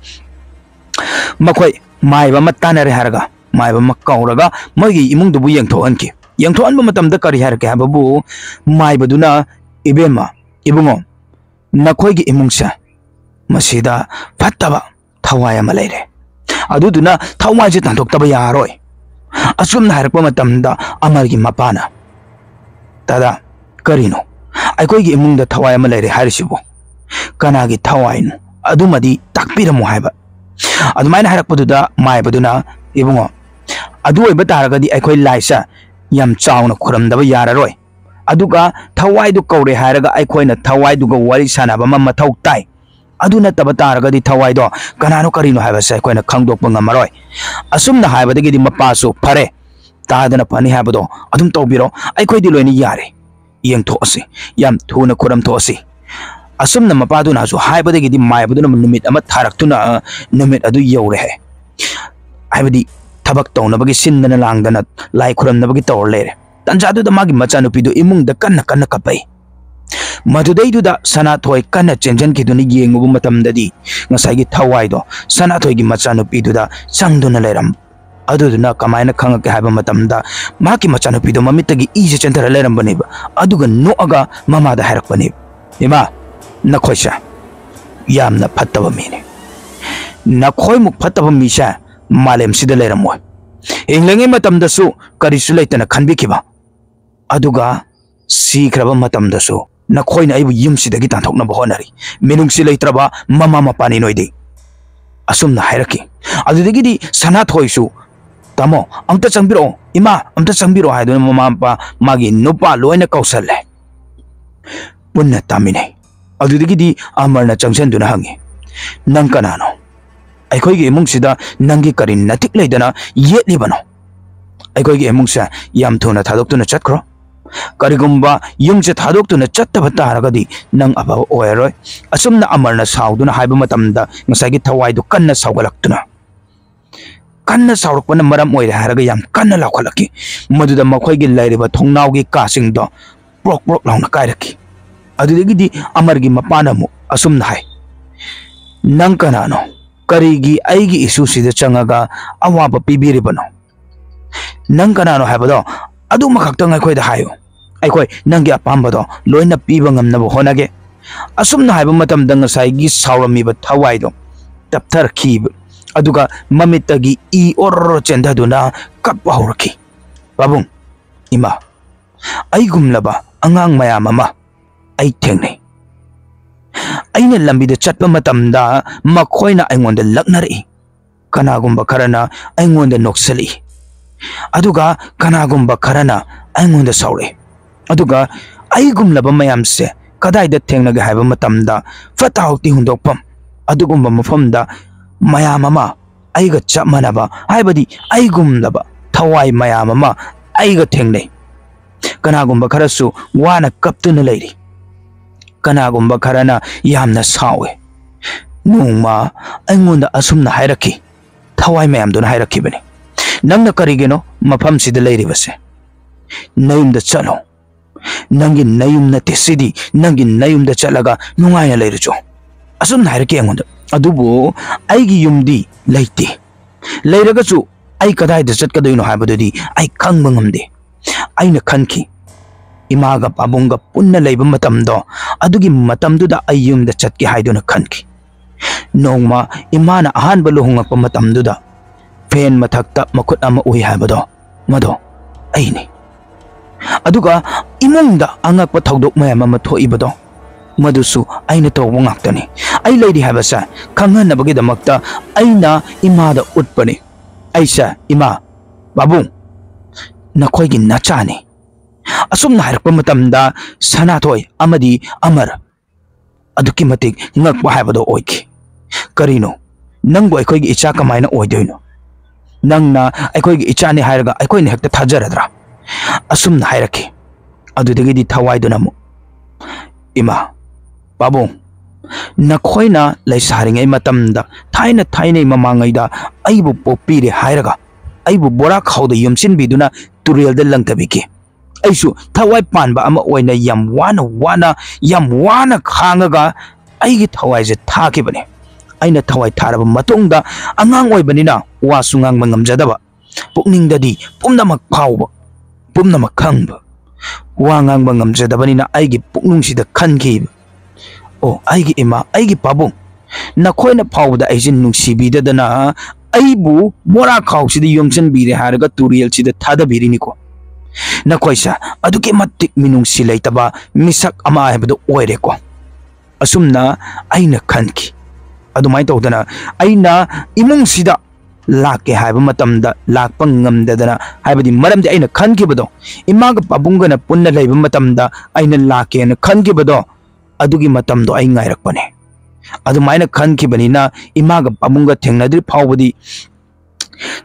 ꯃꯈꯣꯏ ꯃꯥꯏꯕ ꯑꯃ ꯇꯥꯟꯅꯔꯦ ꯍꯥꯏꯔꯒ ꯃꯥꯏꯕ ꯑꯃ ꯀꯧꯔꯒ ꯃꯣꯏꯒꯤ ꯏꯃꯨꯡꯗꯨꯕꯨ ꯌꯦꯡꯊꯣꯛꯍꯟꯈꯤ꯫ ꯌꯦꯡꯊꯣꯛꯍꯟꯕ ꯃꯇꯝꯗ ꯀꯔꯤ ꯍꯥꯏꯔꯛꯀꯦ ꯍꯥꯏꯕꯕꯨ, ꯃꯥꯏꯕꯗꯨꯅ, "ꯏꯕꯦꯝꯃ, ꯏꯕꯨꯡꯉꯣ, ꯅꯈꯣꯏꯒꯤ ꯏꯃꯨꯡꯁꯦ ꯃꯁꯤꯗ ꯐꯠꯇꯕ ꯊꯋꯥꯏ ꯑꯃ ꯂꯩꯔꯦ꯫ ꯑꯗꯨꯗꯨꯅ ꯊꯋꯥꯏꯁꯦ ꯇꯥꯟꯊꯣꯛꯇꯕ ꯌꯥꯔꯣꯏ꯫" ꯑꯁꯨꯝꯅ ꯍꯥꯏꯔꯛꯄ ꯃꯇꯝꯗ ꯑꯃꯔꯒꯤ ꯃꯄꯥꯅ, "ꯗꯥꯗꯥ, ꯀꯔꯤꯅꯣ? ꯑꯩꯈꯣꯏꯒꯤ ꯏꯃꯨꯡꯗ ꯊꯋꯥꯏ ꯑꯃ ꯂꯩꯔꯦ ꯍꯥꯏꯔꯤꯁꯤꯕꯨ? ꯀꯅꯥꯒꯤ ꯊꯋꯥꯏꯅꯣ? ꯑꯗꯨꯃꯗꯤ ꯇꯥꯛꯄꯤꯔꯝꯃꯨ ꯍꯥꯏꯕ꯫" ꯑꯗꯨꯃꯥꯏꯅ ꯍꯥꯏꯔꯛꯄꯗꯨꯗ ꯃꯥꯏꯕꯗꯨꯅ, "ꯏꯕꯨꯡꯉꯣ, ꯑꯗꯨ ꯑꯣꯏꯕ ꯇꯥꯔꯒꯗꯤ ꯑꯩꯈꯣꯏ ꯂꯥꯏꯁꯦ ꯌꯥꯝ ꯆꯥꯎꯅ ꯈꯨꯔꯝꯗꯕ ꯌꯥꯔꯔꯣꯏ꯫ ꯑꯗꯨꯒ ꯊꯋꯥꯏꯗꯨ ꯀꯧꯔꯦ ꯍꯥꯏꯔꯒ ꯑꯩꯈꯣꯏꯅ ꯊꯋꯥꯏꯗꯨꯒ ꯋꯥꯔꯤ ꯁꯥꯟꯅꯕ ꯑꯃ ꯃꯊꯧ ꯇꯥꯏ꯫ ꯑꯗꯨ ꯅꯠꯇꯕ ꯇꯥꯔꯒꯗꯤ ꯊꯋꯥꯏꯗꯣ ꯀꯅꯥꯅꯣ ꯀꯔꯤꯅꯣ ꯍꯥꯏꯕꯁꯦ ꯑꯩꯈꯣꯏꯅ ꯈꯪꯗꯣꯛꯄ ꯉꯝꯃꯔꯣꯏ"꯫ ꯑꯁꯨꯝꯅ ꯍꯥꯏꯕꯗꯒꯤꯗꯤ ꯃꯄꯥꯁꯨ, "ꯐꯔꯦ, ꯇꯥꯗꯅ ꯐꯅꯤ ꯍꯥꯏꯕꯗꯣ ꯑꯗꯨꯝ ꯇꯧꯕꯤꯔꯣ, ꯑꯩꯈꯣꯏꯗꯤ ꯂꯣꯏꯅ ꯌꯥꯔꯦ, ꯌꯦꯡꯊꯣꯛꯑꯁꯤ, ꯌꯥꯝ ꯊꯨꯅ ꯈꯨꯔꯝ ꯊꯣꯛꯑꯁꯤ"꯫ ꯑꯁꯨꯝꯅ ꯃꯄꯥꯗꯨꯅꯁꯨ ꯍꯥꯏꯕꯗꯒꯤꯗꯤ ꯃꯥꯏꯕꯗꯨꯅ ꯅꯨꯃꯤꯠ ꯑꯃ ꯊꯥꯔꯛꯇꯨꯅ, ꯑ, ꯅꯨꯃꯤꯠ ꯑꯗꯨ ꯌꯧꯔꯦ ꯍꯥꯏ꯫ ꯍꯥꯏꯕꯗꯤ ꯊꯕꯛ ꯇꯧꯅꯕꯒꯤ ꯁꯤꯟꯗꯅ ꯂꯥꯡꯗꯅ ꯂꯥꯏ ꯈꯨꯔꯝꯅꯕꯒꯤ ꯇꯧꯔ ꯂꯩꯔꯦ꯫ ꯇꯟꯖꯥꯗꯨꯗ ꯃꯥꯒꯤ ꯃꯆꯥꯅꯨꯄꯤꯗꯨ ꯏꯃꯨꯡꯗ ꯀꯟꯅ ꯀꯟꯅ ꯀꯞꯄꯛꯏ꯫ ꯃꯗꯨꯗꯩꯗꯨꯗ ꯁꯅꯥꯊꯣꯏ ꯀꯟꯅ ꯆꯦꯟꯁꯤꯟꯈꯤꯗꯨꯅ ꯌꯦꯡꯉꯨꯕ ꯃꯇꯝꯗꯗꯤ ꯉꯁꯥꯏꯒꯤ ꯊꯋꯥꯏꯗꯣ ꯁꯅꯥꯊꯣꯏꯒꯤ ꯃꯆꯥꯅꯨꯄꯤꯗꯨꯗ ꯆꯪꯗꯨꯅ ꯂꯩꯔꯝꯕ꯫ ꯑꯗꯨꯗꯨꯅ ꯀꯃꯥꯏꯅ ꯈꯪꯉꯛꯀꯦ ꯍꯥꯏꯕ ꯃꯇꯝꯗ, ꯃꯍꯥꯛꯀꯤ ꯃꯆꯥꯅꯨꯄꯤꯗꯣ ꯃꯃꯤꯠꯇꯒꯤ ꯏꯁꯦ ꯆꯦꯟꯊꯔ ꯂꯩꯔꯝꯕꯅꯦꯕ꯫ ꯑꯗꯨꯒ ꯅꯣꯛꯑꯒ ꯃꯃꯥꯗ ꯍꯥꯏꯔꯛꯄꯅꯦꯕ, "ꯏꯃꯥ, ꯅꯈꯣꯏꯁꯦ ꯌꯥꯝꯅ ꯐꯠꯇꯕ ꯃꯤꯅꯤ꯫ ꯅꯈꯣꯏꯃꯨꯛ ꯐꯠꯇꯕ ꯃꯤꯁꯦ ꯃꯥꯂꯦꯝꯁꯤꯗ ꯂꯩꯔꯝꯃꯣꯏ꯫ ꯍꯤꯡꯂꯤꯉꯩ ꯃꯇꯝꯗꯁꯨ ꯀꯔꯤꯁꯨ ꯂꯩꯇꯅ ꯈꯟꯕꯤꯈꯤꯕ, ꯑꯗꯨꯒ ꯁꯤꯈ꯭ꯔꯕ ꯃꯇꯝꯗꯁꯨ ꯅꯈꯣꯏꯅ ꯑꯩꯕꯨ ꯌꯨꯝꯁꯤꯗꯒꯤ ꯇꯥꯟꯊꯣꯛꯅꯕ ꯍꯣꯠꯅꯔꯤ꯫ ꯃꯤꯅꯨꯡꯁꯤ ꯂꯩꯇ꯭ꯔꯕ ꯃꯃꯥ ꯃꯄꯥꯅꯤ ꯅꯣꯏꯗꯤ"꯫ ꯑꯁꯨꯝꯅ ꯍꯥꯏꯔꯛꯈꯤ꯫ ꯑꯗꯨꯗꯒꯤꯗꯤ ꯁꯅꯥꯊꯣꯏꯁꯨ, "ꯇꯥꯃꯣ, ꯑꯝꯇ ꯆꯪꯕꯤꯔꯛꯑꯣ, ꯏꯃꯥ, ꯑꯝꯇ ꯆꯪꯕꯤꯔꯛꯑꯣ" ꯍꯥꯏꯗꯨꯅ ꯃꯃꯥ ꯃꯄꯥ, ꯃꯥꯒꯤ ꯅꯨꯄꯥ ꯂꯣꯏꯅ ꯀꯧꯁꯜꯂꯦ꯫ ꯄꯨꯟꯅ ꯇꯥꯃꯤꯟꯅꯩ꯫ ꯑꯗꯨꯗꯒꯤꯗꯤ ꯑꯃꯔꯅ ꯆꯪꯁꯤꯟꯗꯨꯅ ꯍꯪꯉꯤ, "ꯅꯪ ꯀꯅꯥꯅꯣ? ꯑꯩꯈꯣꯏꯒꯤ ꯏꯃꯨꯡꯁꯤꯗ ꯅꯪꯒꯤ ꯀꯔꯤ ꯅꯇꯤꯛ ꯂꯩꯗꯅ ꯌꯦꯠꯂꯤꯕꯅꯣ? ꯑꯩꯈꯣꯏꯒꯤ ꯏꯃꯨꯡꯁꯦ ꯌꯥꯝ ꯊꯨꯅ ꯊꯥꯗꯣꯛꯇꯨꯅ ꯆꯠꯈ꯭ꯔꯣ꯫ ꯀꯔꯤꯒꯨꯝꯕ ꯌꯨꯝꯁꯦ ꯊꯥꯗꯣꯛꯇꯨꯅ ꯆꯠꯇꯕ ꯇꯥꯔꯒꯗꯤ ꯅꯪ ꯑꯐꯕ ꯑꯣꯏꯔꯔꯣꯏ"꯫ ꯑꯁꯨꯝꯅ ꯑꯃꯔꯅ ꯁꯥꯎꯗꯨꯅ ꯍꯥꯏꯕ ꯃꯇꯝꯗ ꯉꯁꯥꯏꯒꯤ ꯊꯋꯥꯏꯗꯨ ꯀꯟꯅ ꯁꯥꯎꯒꯠꯂꯛꯇꯨꯅ, ꯀꯟꯅ ꯁꯥꯎꯔꯛꯄꯅ ꯃꯔꯝ ꯑꯣꯏꯔꯦ ꯍꯥꯏꯔꯒ ꯌꯥꯝ ꯀꯟꯅ ꯂꯥꯎꯈꯠꯂꯛꯈꯤ꯫ ꯃꯗꯨꯗ ꯃꯈꯣꯏꯒꯤ ꯂꯩꯔꯤꯕ ꯊꯣꯡꯅꯥꯎꯒꯤ ꯀꯥꯁꯤꯡꯗꯣ ꯄ꯭ꯔꯣꯛ ꯄ꯭ꯔꯣꯛ ꯂꯥꯎꯅ ꯀꯥꯏꯔꯛꯈꯤ꯫ ꯑꯗꯨꯗꯒꯤꯗꯤ ꯑꯃꯔꯒꯤ ꯃꯄꯥꯅ ꯑꯃꯨꯛ ꯑꯁꯨꯝꯅ ꯍꯥꯏ, "ꯅꯪ ꯀꯅꯥꯅꯣ? ꯀꯔꯤꯒꯤ ꯑꯩꯒꯤ ꯏꯁꯨꯁꯤꯗ ꯆꯪꯉꯒ ꯑꯋꯥꯕ ꯄꯤꯕꯤꯔꯤꯕꯅꯣ? ꯅꯪ ꯀꯅꯥꯅꯣ ꯍꯥꯏꯕꯗꯣ ꯑꯗꯨꯃꯈꯛꯇꯪ ꯑꯩꯈꯣꯏꯗ ꯍꯥꯏꯌꯨ꯫ ꯑꯩꯈꯣꯏ ꯅꯪꯒꯤ ꯑꯄꯥꯝꯕꯗꯣ ꯂꯣꯏꯅ ꯄꯤꯕ ꯉꯝꯅꯕ ꯍꯣꯠꯅꯒꯦ"꯫ ꯑꯁꯨꯝꯅ ꯍꯥꯏꯕ ꯃꯇꯝꯗ ꯉꯁꯥꯏꯒꯤ ꯁꯥꯎꯔꯝꯃꯤꯕ ꯊꯋꯥꯏꯗꯣ ꯇꯞꯊꯔꯛꯈꯤꯕ, ꯑꯗꯨꯒ ꯃꯃꯤꯠꯇꯒꯤ ꯏ ꯑꯣꯔꯣ ꯆꯦꯟꯊꯗꯨꯅ ꯀꯞꯄ ꯍꯧꯔꯛꯈꯤ꯫ "ꯄꯥꯕꯨꯡ, ꯏꯃꯥ, ꯑꯩꯒꯨꯝꯂꯕ ꯑꯉꯥꯡ ꯃꯌꯥꯝ ꯑꯃ ꯑꯩ ꯊꯦꯡꯅꯩ꯫ ꯑꯩꯅ ꯂꯝꯕꯤꯗ ꯆꯠꯄ ꯃꯇꯝꯗ ꯃꯈꯣꯏꯅ ꯑꯩꯉꯣꯟꯗ ꯂꯛꯅꯔꯛꯏ꯫ ꯀꯅꯥꯒꯨꯝꯕ ꯈꯔꯅ ꯑꯩꯉꯣꯟꯗ ꯅꯣꯛꯁꯜꯂꯛꯏ, ꯑꯗꯨꯒ ꯀꯅꯥꯒꯨꯝꯕ ꯈꯔꯅ ꯑꯩꯉꯣꯟꯗ ꯁꯥꯎꯔꯛꯏ꯫ ꯑꯗꯨꯒ ꯑꯩꯒꯨꯝꯂꯕ ꯃꯌꯥꯝꯁꯦ ꯀꯗꯥꯏꯗ ꯊꯦꯡꯅꯒꯦ ꯍꯥꯏꯕ ꯃꯇꯝꯗ, ꯐꯠꯇ ꯍꯥꯎꯊꯤ ꯍꯨꯟꯗꯣꯛꯐꯝ ꯑꯗꯨꯒꯨꯝꯕ ꯃꯐꯝꯗ ꯃꯌꯥꯝ ꯑꯃ, ꯑꯩꯒ ꯆꯞ ꯃꯥꯟꯅꯕ, ꯍꯥꯏꯕꯗꯤ ꯑꯩꯒꯨꯝꯂꯕ ꯊꯋꯥꯏ ꯃꯌꯥꯝ ꯑꯃ ꯑꯩꯒ ꯊꯦꯡꯅꯩ꯫ ꯀꯅꯥꯒꯨꯝꯕ ꯈꯔꯁꯨ ꯋꯥꯅ ꯀꯞꯇꯨꯅ ꯂꯩꯔꯤ꯫ ꯀꯅꯥꯒꯨꯝꯕ ꯈꯔꯅ ꯌꯥꯝꯅ ꯁꯥꯎꯏ꯫ ꯅꯣꯡꯃ ꯑꯩꯉꯣꯟꯗ ꯑꯁꯨꯝꯅ ꯍꯥꯏꯔꯛꯈꯤ, ꯊꯋꯥꯏ ꯃꯌꯥꯝꯗꯨꯅ ꯍꯥꯏꯔꯛꯈꯤꯕꯅꯤ, "ꯅꯪꯅ ꯀꯔꯤꯒꯤꯅꯣ ꯃꯐꯝꯁꯤꯗ ꯂꯩꯔꯤꯕꯁꯦ? ꯅꯌꯨꯝꯗ ꯆꯠꯂꯣ꯫ ꯅꯪꯒꯤ ꯅꯌꯨꯝ ꯅꯠꯇꯦ ꯁꯤꯗꯤ, ꯅꯪꯒꯤ ꯅꯌꯨꯝꯗ ꯆꯠꯂꯒ ꯅꯨꯡꯉꯥꯏꯅ ꯂꯩꯔꯨꯆꯣ"꯫ ꯑꯁꯨꯝꯅ ꯍꯥꯏꯔꯛꯈꯤ ꯑꯩꯉꯣꯟꯗ꯫ ꯑꯗꯨꯕꯨ ꯑꯩꯒꯤ ꯌꯨꯝꯗꯤ ꯂꯩꯇꯦ꯫ ꯂꯩꯔꯒꯁꯨ ꯑꯩ ꯀꯗꯥꯏꯗ ꯆꯠꯀꯗꯣꯏꯅꯣ ꯍꯥꯏꯕꯗꯨꯗꯤ ꯑꯩ ꯈꯪꯕ ꯉꯝꯗꯦ꯫ ꯑꯩꯅ ꯈꯟꯈꯤ, ꯏꯃꯥꯒ ꯄꯥꯕꯨꯡꯒ ꯄꯨꯟꯅ ꯂꯩꯕ ꯃꯇꯝꯗꯣ, ꯑꯗꯨꯒꯤ ꯃꯇꯝꯗꯨꯗ ꯑꯩ ꯌꯨꯝꯗ ꯆꯠꯀꯦ ꯍꯥꯏꯗꯨꯅ ꯈꯟꯈꯤ꯫ ꯅꯣꯡꯃ ꯏꯃꯥꯅ ꯑꯍꯥꯟꯕ ꯂꯨꯍꯣꯡꯂꯛꯄ ꯃꯇꯝꯗꯨꯗ ꯐꯦꯟ ꯃꯊꯛꯇ ꯃꯈꯨꯠ ꯑꯃ ꯎꯏ ꯍꯥꯏꯕꯗꯣ, ꯃꯗꯣ ꯑꯩꯅꯤ꯫ ꯑꯗꯨꯒ ꯏꯃꯨꯡꯗ ꯑꯉꯛꯄ ꯊꯧꯗꯣꯛ ꯃꯌꯥꯝ ꯑꯃ ꯊꯣꯛꯏꯕꯗꯣ, ꯃꯗꯨꯁꯨ ꯑꯩꯅ ꯇꯧꯕ ꯉꯥꯛꯇꯅꯤ꯫ ꯑꯩ ꯂꯩꯔꯤ ꯍꯥꯏꯕꯁꯦ ꯈꯪꯍꯟꯅꯕꯒꯤꯗꯃꯛꯇ ꯑꯩꯅ ꯏꯃꯥꯗ ꯎꯠꯄꯅꯤ꯫ ꯑꯩꯁꯦ, "ꯏꯃꯥ, ꯄꯥꯕꯨꯡ, ꯅꯈꯣꯏꯒꯤ ꯅꯆꯥꯅꯤ"꯫ ꯑꯁꯨꯝꯅ ꯍꯥꯏꯔꯛꯄ ꯃꯇꯝꯗ ꯁꯅꯥꯊꯣꯏ ꯑꯃꯗꯤ ꯑꯃꯔ ꯑꯗꯨꯛꯀꯤ ꯃꯇꯤꯛ ꯉꯛꯄ ꯍꯥꯏꯕꯗꯣ ꯑꯣꯏꯈꯤ꯫ "ꯀꯔꯤꯅꯣ? ꯅꯪꯕꯨ ꯑꯩꯈꯣꯏꯒꯤ ꯏꯆꯥ ꯀꯃꯥꯏꯅ ꯑꯣꯏꯗꯣꯏꯅꯣ? ꯅꯪꯅ ꯑꯩꯈꯣꯏꯒꯤ ꯏꯆꯥꯅꯤ ꯍꯥꯏꯔꯒ ꯑꯩꯈꯣꯏꯅ ꯍꯦꯛꯇ ꯊꯥꯖꯔꯗ꯭ꯔꯥ?" ꯑꯁꯨꯝꯅ ꯍꯥꯏꯔꯛꯈꯤ꯫ ꯑꯗꯨꯗꯒꯤꯗꯤ ꯊꯋꯥꯏꯗꯨꯅ ꯑꯃꯨꯛ, "ꯏꯃꯥ, ꯄꯥꯕꯨꯡ, ꯅꯈꯣꯏꯅ ꯂꯩꯁꯥꯔꯤꯉꯩ ꯃꯇꯝꯗ, ꯊꯥꯏꯅ ꯊꯥꯏꯅꯩ ꯃꯃꯥꯡꯉꯩꯗ ꯑꯩꯕꯨ ꯄꯣꯛꯄꯤꯔꯦ ꯍꯥꯏꯔꯒ ꯑꯩꯕꯨ ꯕꯣꯔꯥ ꯈꯥꯎꯗ ꯌꯣꯝꯁꯤꯟꯕꯤꯗꯨꯅ ꯇꯨꯔꯦꯜꯗ ꯂꯪꯊꯕꯤꯈꯤ꯫ ꯑꯩꯁꯨ ꯊꯋꯥꯏ ꯄꯥꯟꯕ ꯑꯃ ꯑꯣꯏꯅ ꯌꯥꯝ ꯋꯥꯅ, ꯋꯥꯅ, ꯌꯥꯝ ꯋꯥꯅ ꯈꯥꯡꯉꯒ ꯑꯩꯒꯤ ꯊꯋꯥꯏꯁꯦ ꯊꯥꯈꯤꯕꯅꯤ꯫ ꯑꯩꯅ ꯊꯋꯥꯏ ꯊꯥꯔꯕ ꯃꯇꯨꯡꯗ ꯑꯉꯥꯡ ꯑꯣꯏꯕꯅꯤꯅ ꯋꯥꯁꯨ ꯉꯥꯡꯕ ꯉꯝꯖꯗꯕ, ꯄꯨꯛꯅꯤꯡꯗꯗꯤ ꯄꯨꯝꯅꯃꯛ ꯐꯥꯎꯕ, ꯄꯨꯝꯅꯃꯛ ꯈꯪꯕ, ꯋꯥ ꯉꯥꯡꯕ ꯉꯝꯖꯗꯕꯅꯤꯅ ꯑꯩꯒꯤ ꯄꯨꯛꯅꯤꯡꯁꯤꯗ ꯈꯟꯈꯤꯕ, ꯑꯣ, ꯑꯩꯒꯤ ꯏꯃꯥ, ꯑꯩꯒꯤ ꯄꯥꯕꯨꯡ, ꯅꯈꯣꯏꯅ ꯐꯥꯎꯕꯗ ꯑꯩꯁꯦ ꯅꯨꯡꯁꯤꯕꯤꯗꯗꯅ ꯑꯩꯕꯨ ꯕꯣꯔꯥ ꯈꯥꯎꯁꯤꯗ ꯌꯣꯝꯁꯤꯟꯕꯤꯔꯦ ꯍꯥꯏꯔꯒ ꯇꯨꯔꯦꯜꯁꯤꯗ ꯊꯥꯗꯕꯤꯔꯤꯅꯤꯀꯣ꯫ ꯅꯈꯣꯏꯁꯦ ꯑꯗꯨꯛꯀꯤ ꯃꯇꯤꯛ ꯃꯤꯅꯨꯡꯁꯤ ꯂꯩꯇꯕ ꯃꯤꯁꯛ ꯑꯃ ꯍꯥꯏꯕꯗꯨ ꯑꯣꯏꯔꯦꯀꯣ"꯫ ꯑꯁꯨꯝꯅ ꯑꯩꯅ ꯈꯟꯈꯤ꯫ ꯑꯗꯨꯃꯥꯏꯅ ꯇꯧꯗꯅ ꯑꯩꯅ ꯏꯃꯨꯡꯁꯤꯗ ꯂꯥꯛꯀꯦ ꯍꯥꯏꯕ ꯃꯇꯝꯗ ꯂꯥꯛꯄ ꯉꯝꯗꯗꯅ, ꯍꯥꯏꯕꯗꯤ ꯃꯔꯝꯗꯤ ꯑꯩꯅ ꯈꯟꯈꯤꯕꯗꯣ, ꯏꯃꯥꯒ ꯄꯥꯕꯨꯡꯒꯅ ꯄꯨꯟꯅ ꯂꯩꯕ ꯃꯇꯝꯗ ꯑꯩꯅ ꯂꯥꯛꯀꯦꯅ ꯈꯟꯈꯤꯕꯗꯣ, ꯑꯗꯨꯒꯤ ꯃꯇꯝꯗꯣ ꯑꯩ ꯉꯥꯏꯔꯛꯄꯅꯦ꯫ ꯑꯗꯨꯃꯥꯏꯅ ꯈꯟꯈꯤꯕꯅꯤꯅ ꯏꯃꯥꯒ ꯄꯥꯕꯨꯡꯒ ꯊꯦꯡꯅꯗ꯭ꯔꯤ ꯐꯥꯎꯕꯗꯤ,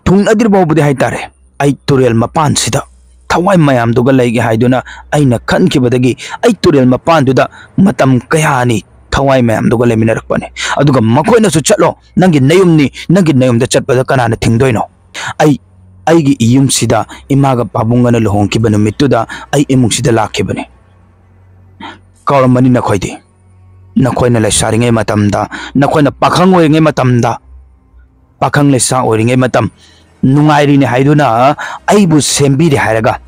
ꯊꯨꯡꯅꯗ꯭ꯔꯤ ꯐꯥꯎꯕꯗꯤ ꯍꯥꯏꯇꯥꯔꯦ, ꯑꯩ ꯇꯨꯔꯦꯜ ꯃꯄꯥꯟꯁꯤꯗ ꯊꯋꯥꯏ ꯃꯌꯥꯝꯗꯨꯒ ꯂꯩꯒꯦ ꯍꯥꯏꯗꯨꯅ ꯑꯩꯅ ꯈꯟꯈꯤꯕꯗꯒꯤ ꯑꯩ ꯇꯨꯔꯦꯜ ꯃꯄꯥꯟꯗꯨꯗ ꯃꯇꯝ ꯀꯌꯥꯅꯤ ꯊꯋꯥꯏ ꯃꯌꯥꯝꯗꯨꯒ ꯂꯩꯃꯤꯟꯅꯔꯛꯄꯅꯦ꯫ ꯑꯗꯨꯒ ꯃꯈꯣꯏꯅꯁꯨ, "ꯆꯠꯂꯣ, ꯅꯪꯒꯤ ꯅꯌꯨꯝꯅꯤ, ꯅꯪꯒꯤ ꯅꯌꯨꯝꯗ ꯆꯠꯄꯗ ꯀꯅꯥꯅ ꯊꯤꯡꯗꯣꯏꯅꯣ?" ꯑꯩ ꯑꯩꯒꯤ ꯏꯌꯨꯝꯁꯤꯗ ꯏꯃꯥꯒ ꯄꯥꯕꯨꯡꯒꯅ ꯂꯨꯍꯣꯡꯈꯤꯕ ꯅꯨꯃꯤꯠꯇꯨꯗ ꯑꯩ ꯏꯃꯨꯡꯁꯤꯗ ꯂꯥꯛꯈꯤꯕꯅꯤ꯫ ꯀꯥꯎꯔꯝꯃꯅꯤ ꯅꯈꯣꯏꯗꯤ꯫ ꯅꯈꯣꯏꯅ ꯂꯩꯁꯥꯔꯤꯉꯩ ꯃꯇꯝꯗ, ꯅꯈꯣꯏꯅ ꯄꯥꯈꯪ ꯑꯣꯏꯔꯤꯉꯩ ꯃꯇꯝꯗ, ꯄꯥꯈꯪ ꯂꯩꯁꯥ ꯑꯣꯏꯔꯤꯉꯩ ꯃꯇꯝ, ꯅꯨꯡꯉꯥꯏꯔꯤꯅꯦ ꯍꯥꯏꯗꯨꯅ ꯑꯩꯕꯨ ꯁꯦꯝꯕꯤꯔꯦ ꯍꯥꯏꯔꯒ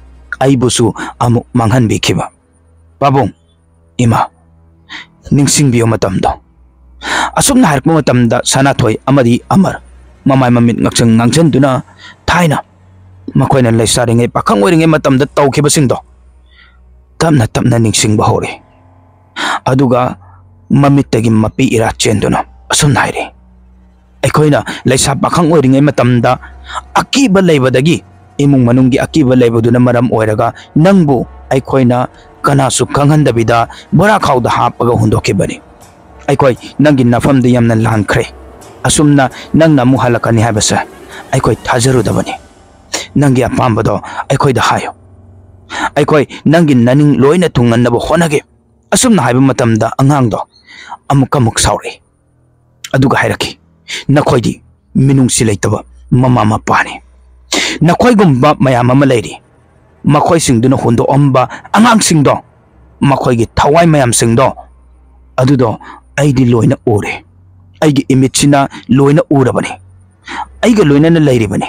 ꯑꯩꯕꯨꯁꯨ ꯑꯃꯨꯛ ꯃꯥꯡꯍꯟꯕꯤꯈꯤꯕ꯫ ꯄꯥꯕꯨꯡ, ꯏꯃꯥ, ꯅꯤꯡꯁꯤꯡꯕꯤꯌꯨ ꯃꯇꯝꯗꯣ꯫ ꯑꯁꯨꯝꯅ ꯍꯥꯏꯔꯛꯄ ꯃꯇꯝꯗ ꯁꯅꯥꯊꯣꯏ ꯑꯃꯗꯤ ꯑꯃꯔ ꯃꯃꯥꯏ ꯃꯃꯤꯠ ꯉꯥꯡꯁꯪ ꯉꯥꯡꯁꯤꯟꯗꯨꯅ ꯊꯥꯏꯅ ꯃꯈꯣꯏꯅ ꯂꯩꯁꯥꯔꯤꯉꯩ, ꯄꯥꯈꯪ ꯑꯣꯏꯔꯤꯉꯩ ꯃꯇꯝꯗ ꯇꯧꯈꯤꯕꯁꯤꯡꯗꯣ ꯇꯞꯅ ꯇꯞꯅ ꯅꯤꯡꯁꯤꯡꯕ ꯍꯧꯔꯛꯏ꯫ ꯑꯗꯨꯒ ꯃꯃꯤꯠꯇꯒꯤ ꯃꯄꯤ ꯏꯔꯥ ꯆꯦꯟꯗꯨꯅ ꯑꯁꯨꯝꯅ ꯍꯥꯏꯔꯛꯏ, "ꯑꯩꯈꯣꯏꯅ ꯂꯩꯁꯥ ꯄꯥꯈꯪ ꯑꯣꯏꯔꯤꯉꯩ ꯃꯇꯝꯗ ꯑꯀꯤꯕ ꯂꯩꯕꯗꯒꯤ, ꯏꯃꯨꯡ ꯃꯅꯨꯡꯒꯤ ꯑꯀꯤꯕ ꯂꯩꯕꯗꯨꯅ ꯃꯔꯝ ꯑꯣꯏꯔꯒ ꯅꯪꯕꯨ ꯑꯩꯈꯣꯏꯅ ꯀꯅꯥꯁꯨ ꯈꯪꯍꯟꯗꯕꯤꯗ ꯕꯣꯔꯥꯈꯥꯎꯗ ꯍꯥꯞꯄꯒ ꯍꯨꯟꯗꯣꯛꯈꯤꯕꯅꯤ꯫ ꯑꯩꯈꯣꯏ ꯅꯪꯒꯤ ꯅꯐꯝꯗ ꯌꯥꯝꯅ ꯂꯥꯟꯈ꯭ꯔꯦ꯫ ꯑꯁꯨꯝꯅ ꯅꯪꯅ ꯑꯃꯨꯛ ꯍꯜꯂꯛꯀꯅꯤ ꯍꯥꯏꯕꯁꯦ ꯑꯩꯈꯣꯏ ꯊꯥꯖꯔꯨꯗꯕꯅꯤ꯫ ꯅꯪꯒꯤ ꯑꯄꯥꯝꯕꯗꯣ ꯑꯩꯈꯣꯏꯗ ꯍꯥꯏꯌꯨ꯫ ꯑꯩꯈꯣꯏ ꯅꯪꯒꯤ ꯅꯅꯤꯡ ꯂꯣꯏꯅ ꯊꯨꯡꯍꯟꯅꯕ ꯍꯣꯠꯅꯒꯦ꯫" ꯑꯁꯨꯝꯅ ꯍꯥꯏꯕ ꯃꯇꯝꯗ ꯑꯉꯥꯡꯗꯣ ꯑꯃꯨꯛꯀ ꯑꯃꯨꯛ ꯁꯥꯎꯔꯛꯏ꯫ ꯑꯗꯨꯒ ꯍꯥꯏꯔꯛꯈꯤ, "ꯅꯈꯣꯏꯗꯤ ꯃꯤꯅꯨꯡꯁꯤ ꯂꯩꯇꯕ ꯃꯃꯥ ꯃꯄꯥꯅꯤ꯫ ꯅꯈꯣꯏꯒꯨꯝꯕ ꯃꯌꯥꯝ ꯑꯃ ꯂꯩꯔꯤ꯫ ꯃꯈꯣꯏꯁꯤꯡꯗꯨꯅ ꯍꯨꯟꯗꯣꯛꯑꯝꯕ ꯑꯉꯥꯡꯁꯤꯡꯗꯣ, ꯃꯈꯣꯏꯒꯤ ꯊꯋꯥꯏ ꯃꯌꯥꯝꯁꯤꯡꯗꯣ, ꯑꯗꯨꯗꯣ ꯑꯩꯗꯤ ꯂꯣꯏꯅ ꯎꯔꯦ꯫ ꯑꯩꯒꯤ ꯏꯃꯤꯠꯁꯤꯅ ꯂꯣꯏꯅ ꯎꯔꯕꯅꯤ꯫ ꯑꯩꯒ ꯂꯣꯏꯅꯅ ꯂꯩꯔꯤꯕꯅꯤ꯫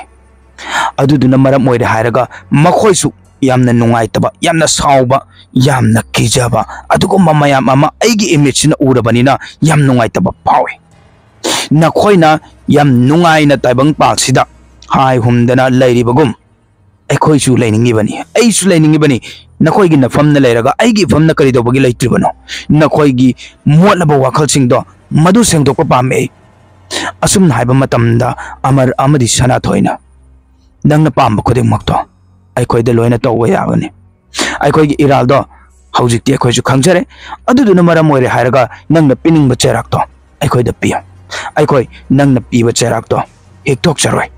ꯑꯗꯨꯗꯨꯅ ꯃꯔꯝ ꯑꯣꯏꯔꯦ ꯍꯥꯏꯔꯒ ꯃꯈꯣꯏꯁꯨ ꯌꯥꯝꯅ ꯅꯨꯡꯉꯥꯏꯇꯕ, ꯌꯥꯝꯅ ꯁꯥꯎꯕ, ꯌꯥꯝꯅ ꯀꯤꯖꯕ ꯑꯗꯨꯒꯨꯝꯕ ꯃꯌꯥꯝ ꯑꯃ ꯑꯩꯒꯤ ꯏꯃꯤꯠꯁꯤꯅ ꯎꯔꯕꯅꯤꯅ ꯌꯥꯝ ꯅꯨꯡꯉꯥꯏꯇꯕ ꯐꯥꯎꯏ꯫ ꯅꯈꯣꯏꯅ ꯌꯥꯝ ꯅꯨꯡꯉꯥꯏꯅ ꯇꯥꯏꯕꯪꯄꯥꯜꯁꯤꯗ ꯍꯥꯏ ꯍꯨꯝꯗꯅ ꯂꯩꯔꯤꯕꯒꯨꯝ ꯑꯩꯈꯣꯏꯁꯨ ꯂꯩꯅꯤꯡꯉꯤꯕꯅꯤ, ꯑꯩꯁꯨ ꯂꯩꯅꯤꯡꯉꯤꯕꯅꯤ, ꯅꯈꯣꯏꯒꯤ ꯅꯐꯝꯅ ꯂꯩꯔꯒ ꯑꯩꯒꯤ ꯏꯐꯝꯅ ꯀꯔꯤ ꯇꯧꯕꯒꯤ ꯂꯩꯇ꯭ꯔꯤꯕꯅꯣ? ꯅꯈꯣꯏꯒꯤ ꯃꯣꯠꯂꯕ ꯋꯥꯈꯜꯁꯤꯡꯗꯣ ꯃꯗꯨ ꯁꯦꯡꯗꯣꯛꯄ ꯄꯥꯝꯃꯤ ꯑꯩ꯫ ꯑꯁꯨꯝꯅ ꯍꯥꯏꯕ ꯃꯇꯝꯗ ꯑꯃꯔ ꯑꯃꯗꯤ ꯁꯅꯥꯊꯣꯏꯅ, "ꯅꯪꯅ ꯄꯥꯝꯕ ꯈꯨꯗꯤꯡꯃꯛꯇꯣ ꯑꯩꯈꯣꯏꯗ ꯂꯣꯏꯅ ꯇꯧꯕ ꯌꯥꯕꯅꯤ꯫ ꯑꯩꯈꯣꯏꯒꯤ ꯏꯔꯥꯜꯗꯣ ꯍꯧꯖꯤꯛꯇꯤ ꯑꯩꯈꯣꯏꯁꯨ ꯈꯪꯖꯔꯦ, ꯑꯗꯨꯗꯨꯅ ꯃꯔꯝ ꯑꯣꯏꯔꯦ ꯍꯥꯏꯔꯒ ꯅꯪꯅ ꯄꯤꯅꯤꯡꯕ ꯆꯩꯔꯥꯛꯇꯣ ꯑꯩꯈꯣꯏꯗ ꯄꯤꯌꯨ꯫ ꯑꯩꯈꯣꯏ ꯅꯪꯅ ꯄꯤꯕ ꯆꯩꯔꯥꯛꯇꯣ ꯍꯤꯛꯊꯣꯛꯆꯔꯣꯏ"꯫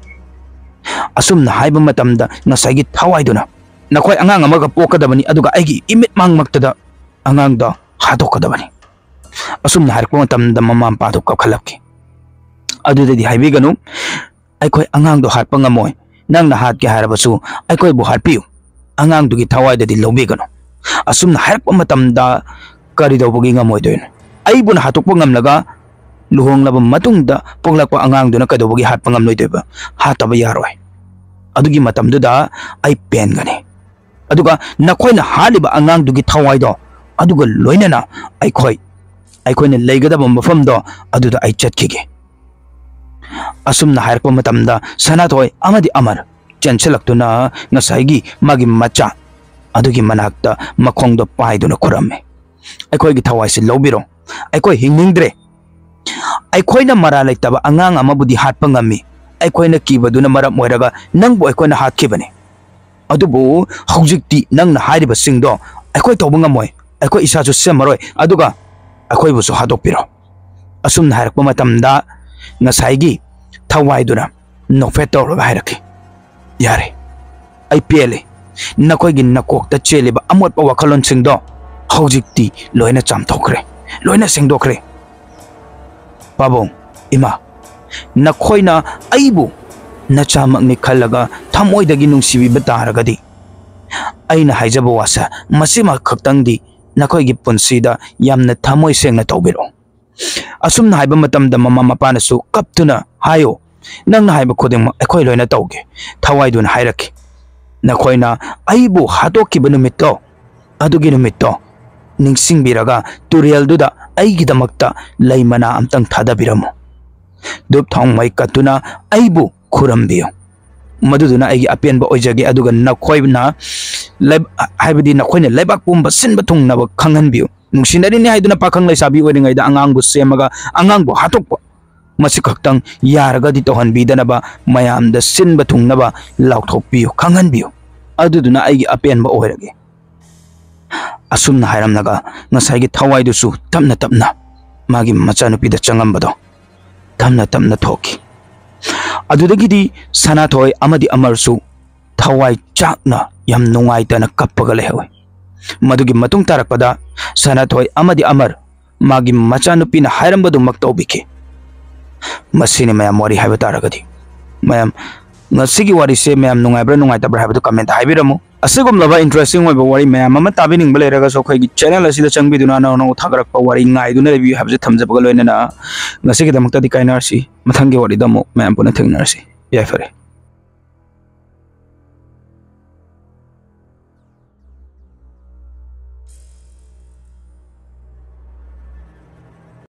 ꯑꯁꯨꯝꯅ ꯍꯥꯏꯕ ꯃꯇꯝꯗ ꯉꯁꯥꯏꯒꯤ ꯊꯋꯥꯏꯗꯨꯅ, "ꯅꯈꯣꯏ ꯑꯉꯥꯡ ꯑꯃꯒ ꯄꯣꯛꯀꯗꯕꯅꯤ, ꯑꯗꯨꯒ ꯑꯩꯒꯤ ꯏꯃꯤꯠ ꯃꯥꯡꯃꯛꯇꯗ ꯑꯉꯥꯡꯗꯣ ꯍꯥꯠꯇꯣꯛꯀꯗꯕꯅꯤ"꯫ ꯑꯁꯨꯝꯅ ꯍꯥꯏꯔꯛꯄ ꯃꯇꯝꯗ ꯃꯃꯥ ꯃꯄꯥꯗꯨ ꯀꯞꯈꯠꯂꯛꯈꯤ꯫ "ꯑꯗꯨꯗꯗꯤ ꯍꯥꯏꯕꯤꯒꯅꯨ, ꯑꯩꯈꯣꯏ ꯑꯉꯥꯡꯗꯣ ꯍꯥꯠꯄ ꯉꯝꯃꯣꯏ꯫ ꯅꯪꯅ ꯍꯥꯠꯀꯦ ꯍꯥꯏꯔꯕꯁꯨ ꯑꯩꯈꯣꯏꯕꯨ ꯍꯥꯠꯄꯤꯌꯨ, ꯑꯉꯥꯡꯗꯨꯒꯤ ꯊꯋꯥꯏꯗꯗꯤ ꯂꯧꯕꯤꯒꯅꯨ"꯫ ꯑꯁꯨꯝꯅ ꯍꯥꯏꯔꯛꯄ ꯃꯇꯝꯗ ꯀꯔꯤ ꯇꯧꯕꯒꯤ ꯉꯝꯃꯣꯏꯗꯣꯏꯅꯣ? ꯑꯩꯕꯨꯅ ꯍꯥꯠꯇꯣꯛꯄ ꯉꯝꯂꯒ ꯂꯨꯍꯣꯡꯂꯕ ꯃꯇꯨꯡꯗ ꯄꯣꯛꯂꯛꯄ ꯑꯉꯥꯡꯗꯨꯅ ꯀꯩꯗꯧꯕꯒꯤ ꯍꯥꯠꯄ ꯉꯝꯂꯣꯏꯗꯣꯏꯕ? ꯍꯥꯠꯇꯕ ꯌꯥꯔꯣꯏ꯫ ꯑꯗꯨꯒꯤ ꯃꯇꯝꯗꯨꯗ ꯑꯩ ꯄꯦꯟꯒꯅꯤ꯫ ꯑꯗꯨꯒ ꯅꯈꯣꯏꯅ ꯍꯥꯠꯂꯤꯕ ꯑꯉꯥꯡꯗꯨꯒꯤ ꯊꯋꯥꯏꯗꯣ ꯑꯗꯨꯒ ꯂꯣꯏꯅꯅ ꯑꯩꯈꯣꯏ, ꯑꯩꯈꯣꯏꯅ ꯂꯩꯒꯗꯕ ꯃꯐꯝꯗꯣ ꯑꯗꯨꯗ ꯑꯩ ꯆꯠꯈꯤꯒꯦ꯫ ꯑꯁꯨꯝꯅ ꯍꯥꯏꯔꯛꯄ ꯃꯇꯝꯗ ꯁꯅꯥꯊꯣꯏ ꯑꯃꯗꯤ ꯑꯃꯔ ꯆꯦꯟꯁꯤꯜꯂꯛꯇꯨꯅ ꯉꯁꯥꯏꯒꯤ ꯃꯥꯒꯤ ꯃꯆꯥ ꯑꯗꯨꯒꯤ ꯃꯅꯥꯛꯇ ꯃꯈꯣꯡꯗꯣ ꯄꯥꯏꯗꯨꯅ ꯈꯨꯔꯝꯃꯤ꯫ "ꯑꯩꯈꯣꯏꯒꯤ ꯊꯋꯥꯏꯁꯤ ꯂꯧꯕꯤꯔꯣ, ꯑꯩꯈꯣꯏ ꯍꯤꯡꯅꯤꯡꯗ꯭ꯔꯦ꯫ ꯑꯩꯈꯣꯏꯅ ꯃꯔꯥꯜ ꯂꯩꯇꯕ ꯑꯉꯥꯡ ꯑꯃꯕꯨꯗꯤ ꯍꯥꯠꯄ ꯉꯝꯃꯤ, ꯑꯩꯈꯣꯏꯅ ꯀꯤꯕꯗꯨꯅ ꯃꯔꯝ ꯑꯣꯏꯔꯒ ꯅꯪꯕꯨ ꯑꯩꯈꯣꯏꯅ ꯍꯥꯠꯈꯤꯕꯅꯤ꯫ ꯑꯗꯨꯕꯨ ꯍꯧꯖꯤꯛꯇꯤ ꯅꯪꯅ ꯍꯥꯏꯔꯤꯕꯁꯤꯡꯗꯣ ꯑꯩꯈꯣꯏ ꯇꯧꯕ ꯉꯝꯃꯣꯏ, ꯑꯩꯈꯣꯏ ꯏꯁꯥꯁꯨ ꯁꯦꯝꯃꯔꯣꯏ, ꯑꯗꯨꯒ ꯑꯩꯈꯣꯏꯕꯨꯁꯨ ꯍꯥꯠꯇꯣꯛꯄꯤꯔꯣ"꯫ ꯑꯁꯨꯝꯅ ꯍꯥꯏꯔꯛꯄ ꯃꯇꯝꯗ ꯉꯁꯥꯏꯒꯤ ꯊꯋꯥꯏꯗꯨꯅ ꯅꯣꯛꯐꯦꯠ ꯇꯧꯔꯒ ꯍꯥꯏꯔꯛꯈꯤ, "ꯌꯥꯔꯦ, ꯑꯩ ꯄꯦꯜꯂꯦ꯫ ꯅꯈꯣꯏꯒꯤ ꯅꯀꯣꯛꯇ ꯆꯦꯜꯂꯤꯕ ꯑꯃꯣꯠꯄ ꯋꯥꯈꯜꯂꯣꯟꯁꯤꯡꯗꯣ ꯍꯧꯖꯤꯛꯇꯤ ꯂꯣꯏꯅ ꯆꯥꯝꯊꯣꯛꯈ꯭ꯔꯦ, ꯂꯣꯏꯅ ꯁꯦꯡꯗꯣꯛꯈ꯭ꯔꯦ꯫ ꯄꯥꯕꯨꯡ, ꯏꯃꯥ, ꯅꯈꯣꯏꯅ ꯑꯩꯕꯨ ꯅꯆꯥꯃꯛꯅꯤ ꯈꯜꯂꯒ ꯊꯃꯣꯏꯗꯒꯤ ꯅꯨꯡꯁꯤꯕꯤꯕ ꯇꯥꯔꯒꯗꯤ, ꯑꯩꯅ ꯍꯥꯏꯖꯕ ꯋꯥꯁꯦ ꯃꯁꯤꯃ ꯈꯛꯇꯪꯗꯤ ꯅꯈꯣꯏꯒꯤ ꯄꯨꯟꯁꯤꯗ ꯌꯥꯝꯅ ꯊꯃꯣꯏ ꯁꯦꯡꯅ ꯇꯧꯕꯤꯔꯛꯎ"꯫ ꯑꯁꯨꯝꯅ ꯍꯥꯏꯕ ꯃꯇꯝꯗ ꯃꯃꯥ ꯃꯄꯥꯅꯁꯨ ꯀꯞꯇꯨꯅ, "ꯍꯥꯏꯌꯨ, ꯅꯪꯅ ꯍꯥꯏꯕ ꯈꯨꯗꯤꯡꯃꯛ ꯑꯩꯈꯣꯏ ꯂꯣꯏꯅ ꯇꯧꯒꯦ", ꯊꯋꯥꯏꯗꯨꯅ ꯍꯥꯏꯔꯛꯈꯤ꯫ "ꯅꯈꯣꯏꯅ ꯑꯩꯕꯨ ꯍꯥꯠꯇꯣꯛꯈꯤꯕ ꯅꯨꯃꯤꯠꯇꯣ, ꯑꯗꯨꯒꯤ ꯅꯨꯃꯤꯠꯇꯣ ꯅꯤꯡꯁꯤꯡꯕꯤꯔꯒ ꯇꯨꯔꯦꯜꯗꯨꯗ ꯑꯩꯒꯤꯗꯃꯛꯇ ꯂꯩ ꯃꯅꯥ ꯑꯝꯇꯪ ꯊꯥꯗꯕꯤꯔꯝꯃꯨ꯫ ꯙꯨꯞ ꯊꯥꯎꯃꯩ ꯀꯠꯇꯨꯅ ꯑꯩꯕꯨ ꯈꯨꯔꯨꯝꯕꯤꯌꯨ꯫ ꯃꯗꯨꯗꯨꯅ ꯑꯩꯒꯤ ꯑꯄꯦꯟꯕ ꯑꯣꯏꯖꯒꯦ, ꯑꯗꯨꯒ ꯅꯈꯣꯏꯅ ꯂꯩ-, ꯍꯥꯏꯕꯗꯤ ꯅꯈꯣꯏꯅ ꯂꯩꯕꯥꯛ ꯄꯨꯝꯕ ꯁꯤꯟꯕ ꯊꯨꯡꯅꯕ ꯈꯪꯍꯟꯕꯤꯌꯨ꯫ ꯅꯨꯡꯁꯤꯅꯔꯤꯅꯤ ꯍꯥꯏꯗꯨꯅ ꯄꯥꯈꯪ ꯂꯩꯁꯥꯕꯤ ꯑꯣꯏꯔꯤꯉꯩꯗ ꯑꯉꯥꯡꯕꯨ ꯁꯦꯝꯃꯒ ꯑꯉꯥꯡꯕꯨ ꯍꯥꯠꯇꯣꯛꯄ, ꯃꯁꯤ ꯈꯛꯇꯪ ꯌꯥꯔꯒꯗꯤ ꯇꯧꯍꯟꯕꯤꯗꯅꯕ ꯃꯌꯥꯝꯗ ꯁꯤꯟꯕ ꯊꯨꯡꯅꯕ ꯂꯥꯎꯊꯣꯛꯄꯤꯌꯨ, ꯈꯪꯍꯟꯕꯤꯌꯨ꯫ ꯑꯗꯨꯗꯨꯅ ꯑꯩꯒꯤ ꯑꯄꯦꯟꯕ ꯑꯣꯏꯔꯒꯦ꯫ ꯑꯁꯨꯝꯅ ꯍꯥꯏꯔꯝꯂꯒ ꯉꯁꯥꯏꯒꯤ ꯊꯋꯥꯏꯗꯨꯁꯨ ꯇꯞꯅ ꯇꯞꯅ ꯃꯥꯒꯤ ꯃꯆꯥꯅꯨꯄꯤꯗ ꯆꯪꯉꯝꯕꯗꯣ ꯇꯞꯅ ꯇꯞꯅ ꯊꯣꯛꯈꯤ꯫ ꯑꯗꯨꯗꯒꯤꯗꯤ ꯁꯅꯥꯊꯣꯏ ꯑꯃꯗꯤ ꯑꯃꯔꯁꯨ ꯊꯋꯥꯏ ꯆꯥꯛꯅ ꯌꯥꯝ ꯅꯨꯡꯉꯥꯏꯇꯅ ꯀꯞꯄꯒ ꯂꯩꯍꯧꯏ꯫ ꯃꯗꯨꯒꯤ ꯃꯇꯨꯡ ꯇꯥꯔꯛꯄꯗ ꯁꯅꯥꯊꯣꯏ ꯑꯃꯗꯤ ꯑꯃꯔ ꯃꯥꯒꯤ ꯃꯆꯥꯅꯨꯄꯤꯅ ꯍꯥꯏꯔꯝꯕꯗꯨꯃꯛ ꯇꯧꯕꯤꯈꯤ꯫ ꯃꯁꯤꯅꯤ ꯃꯌꯥꯝ ꯋꯥꯔꯤ ꯍꯥꯏꯕ ꯇꯥꯔꯒꯗꯤ꯫ ꯃꯌꯥꯝ, ꯉꯁꯤꯒꯤ ꯋꯥꯔꯤꯁꯦ ꯃꯌꯥꯝ ꯅꯨꯡꯉꯥꯏꯕ꯭ꯔꯥ ꯅꯨꯡꯉꯥꯏꯇꯕ꯭ꯔꯥ ꯍꯥꯏꯕꯗꯨ comment ꯍꯥꯏꯕꯤꯔꯝꯃꯨ꯫ ꯑꯁꯤꯒꯨꯝꯂꯕ interesting ꯑꯣꯏꯕ ꯋꯥꯔꯤ ꯃꯌꯥꯝ ꯑꯃ ꯇꯥꯕꯤꯅꯤꯡꯕ ꯂꯩꯔꯒꯁꯨ ꯑꯩꯈꯣꯏꯒꯤ channel ꯑꯁꯤꯗ ꯆꯪꯕꯤꯗꯨꯅ ꯑꯅꯧ ꯑꯅꯧꯕ ꯊꯥꯒꯠꯂꯛꯄ ꯋꯥꯔꯤ ꯉꯥꯏꯗꯨꯅ ꯂꯩꯕꯤꯌꯨ ꯍꯥꯏꯕꯁꯦ ꯊꯝꯖꯕꯒ ꯂꯣꯏꯅꯅ ꯉꯁꯤꯒꯤꯗꯃꯛꯇꯗꯤ ꯀꯥꯏꯅꯔꯁꯤ꯫ ꯃꯊꯪꯒꯤ ꯋꯥꯔꯤꯗ ꯑꯃꯨꯛ ꯃꯌꯥꯝ ꯄꯨꯟꯅ ꯊꯦꯡꯅꯔꯁꯤ꯫ ꯌꯥꯏꯐꯔꯦ꯫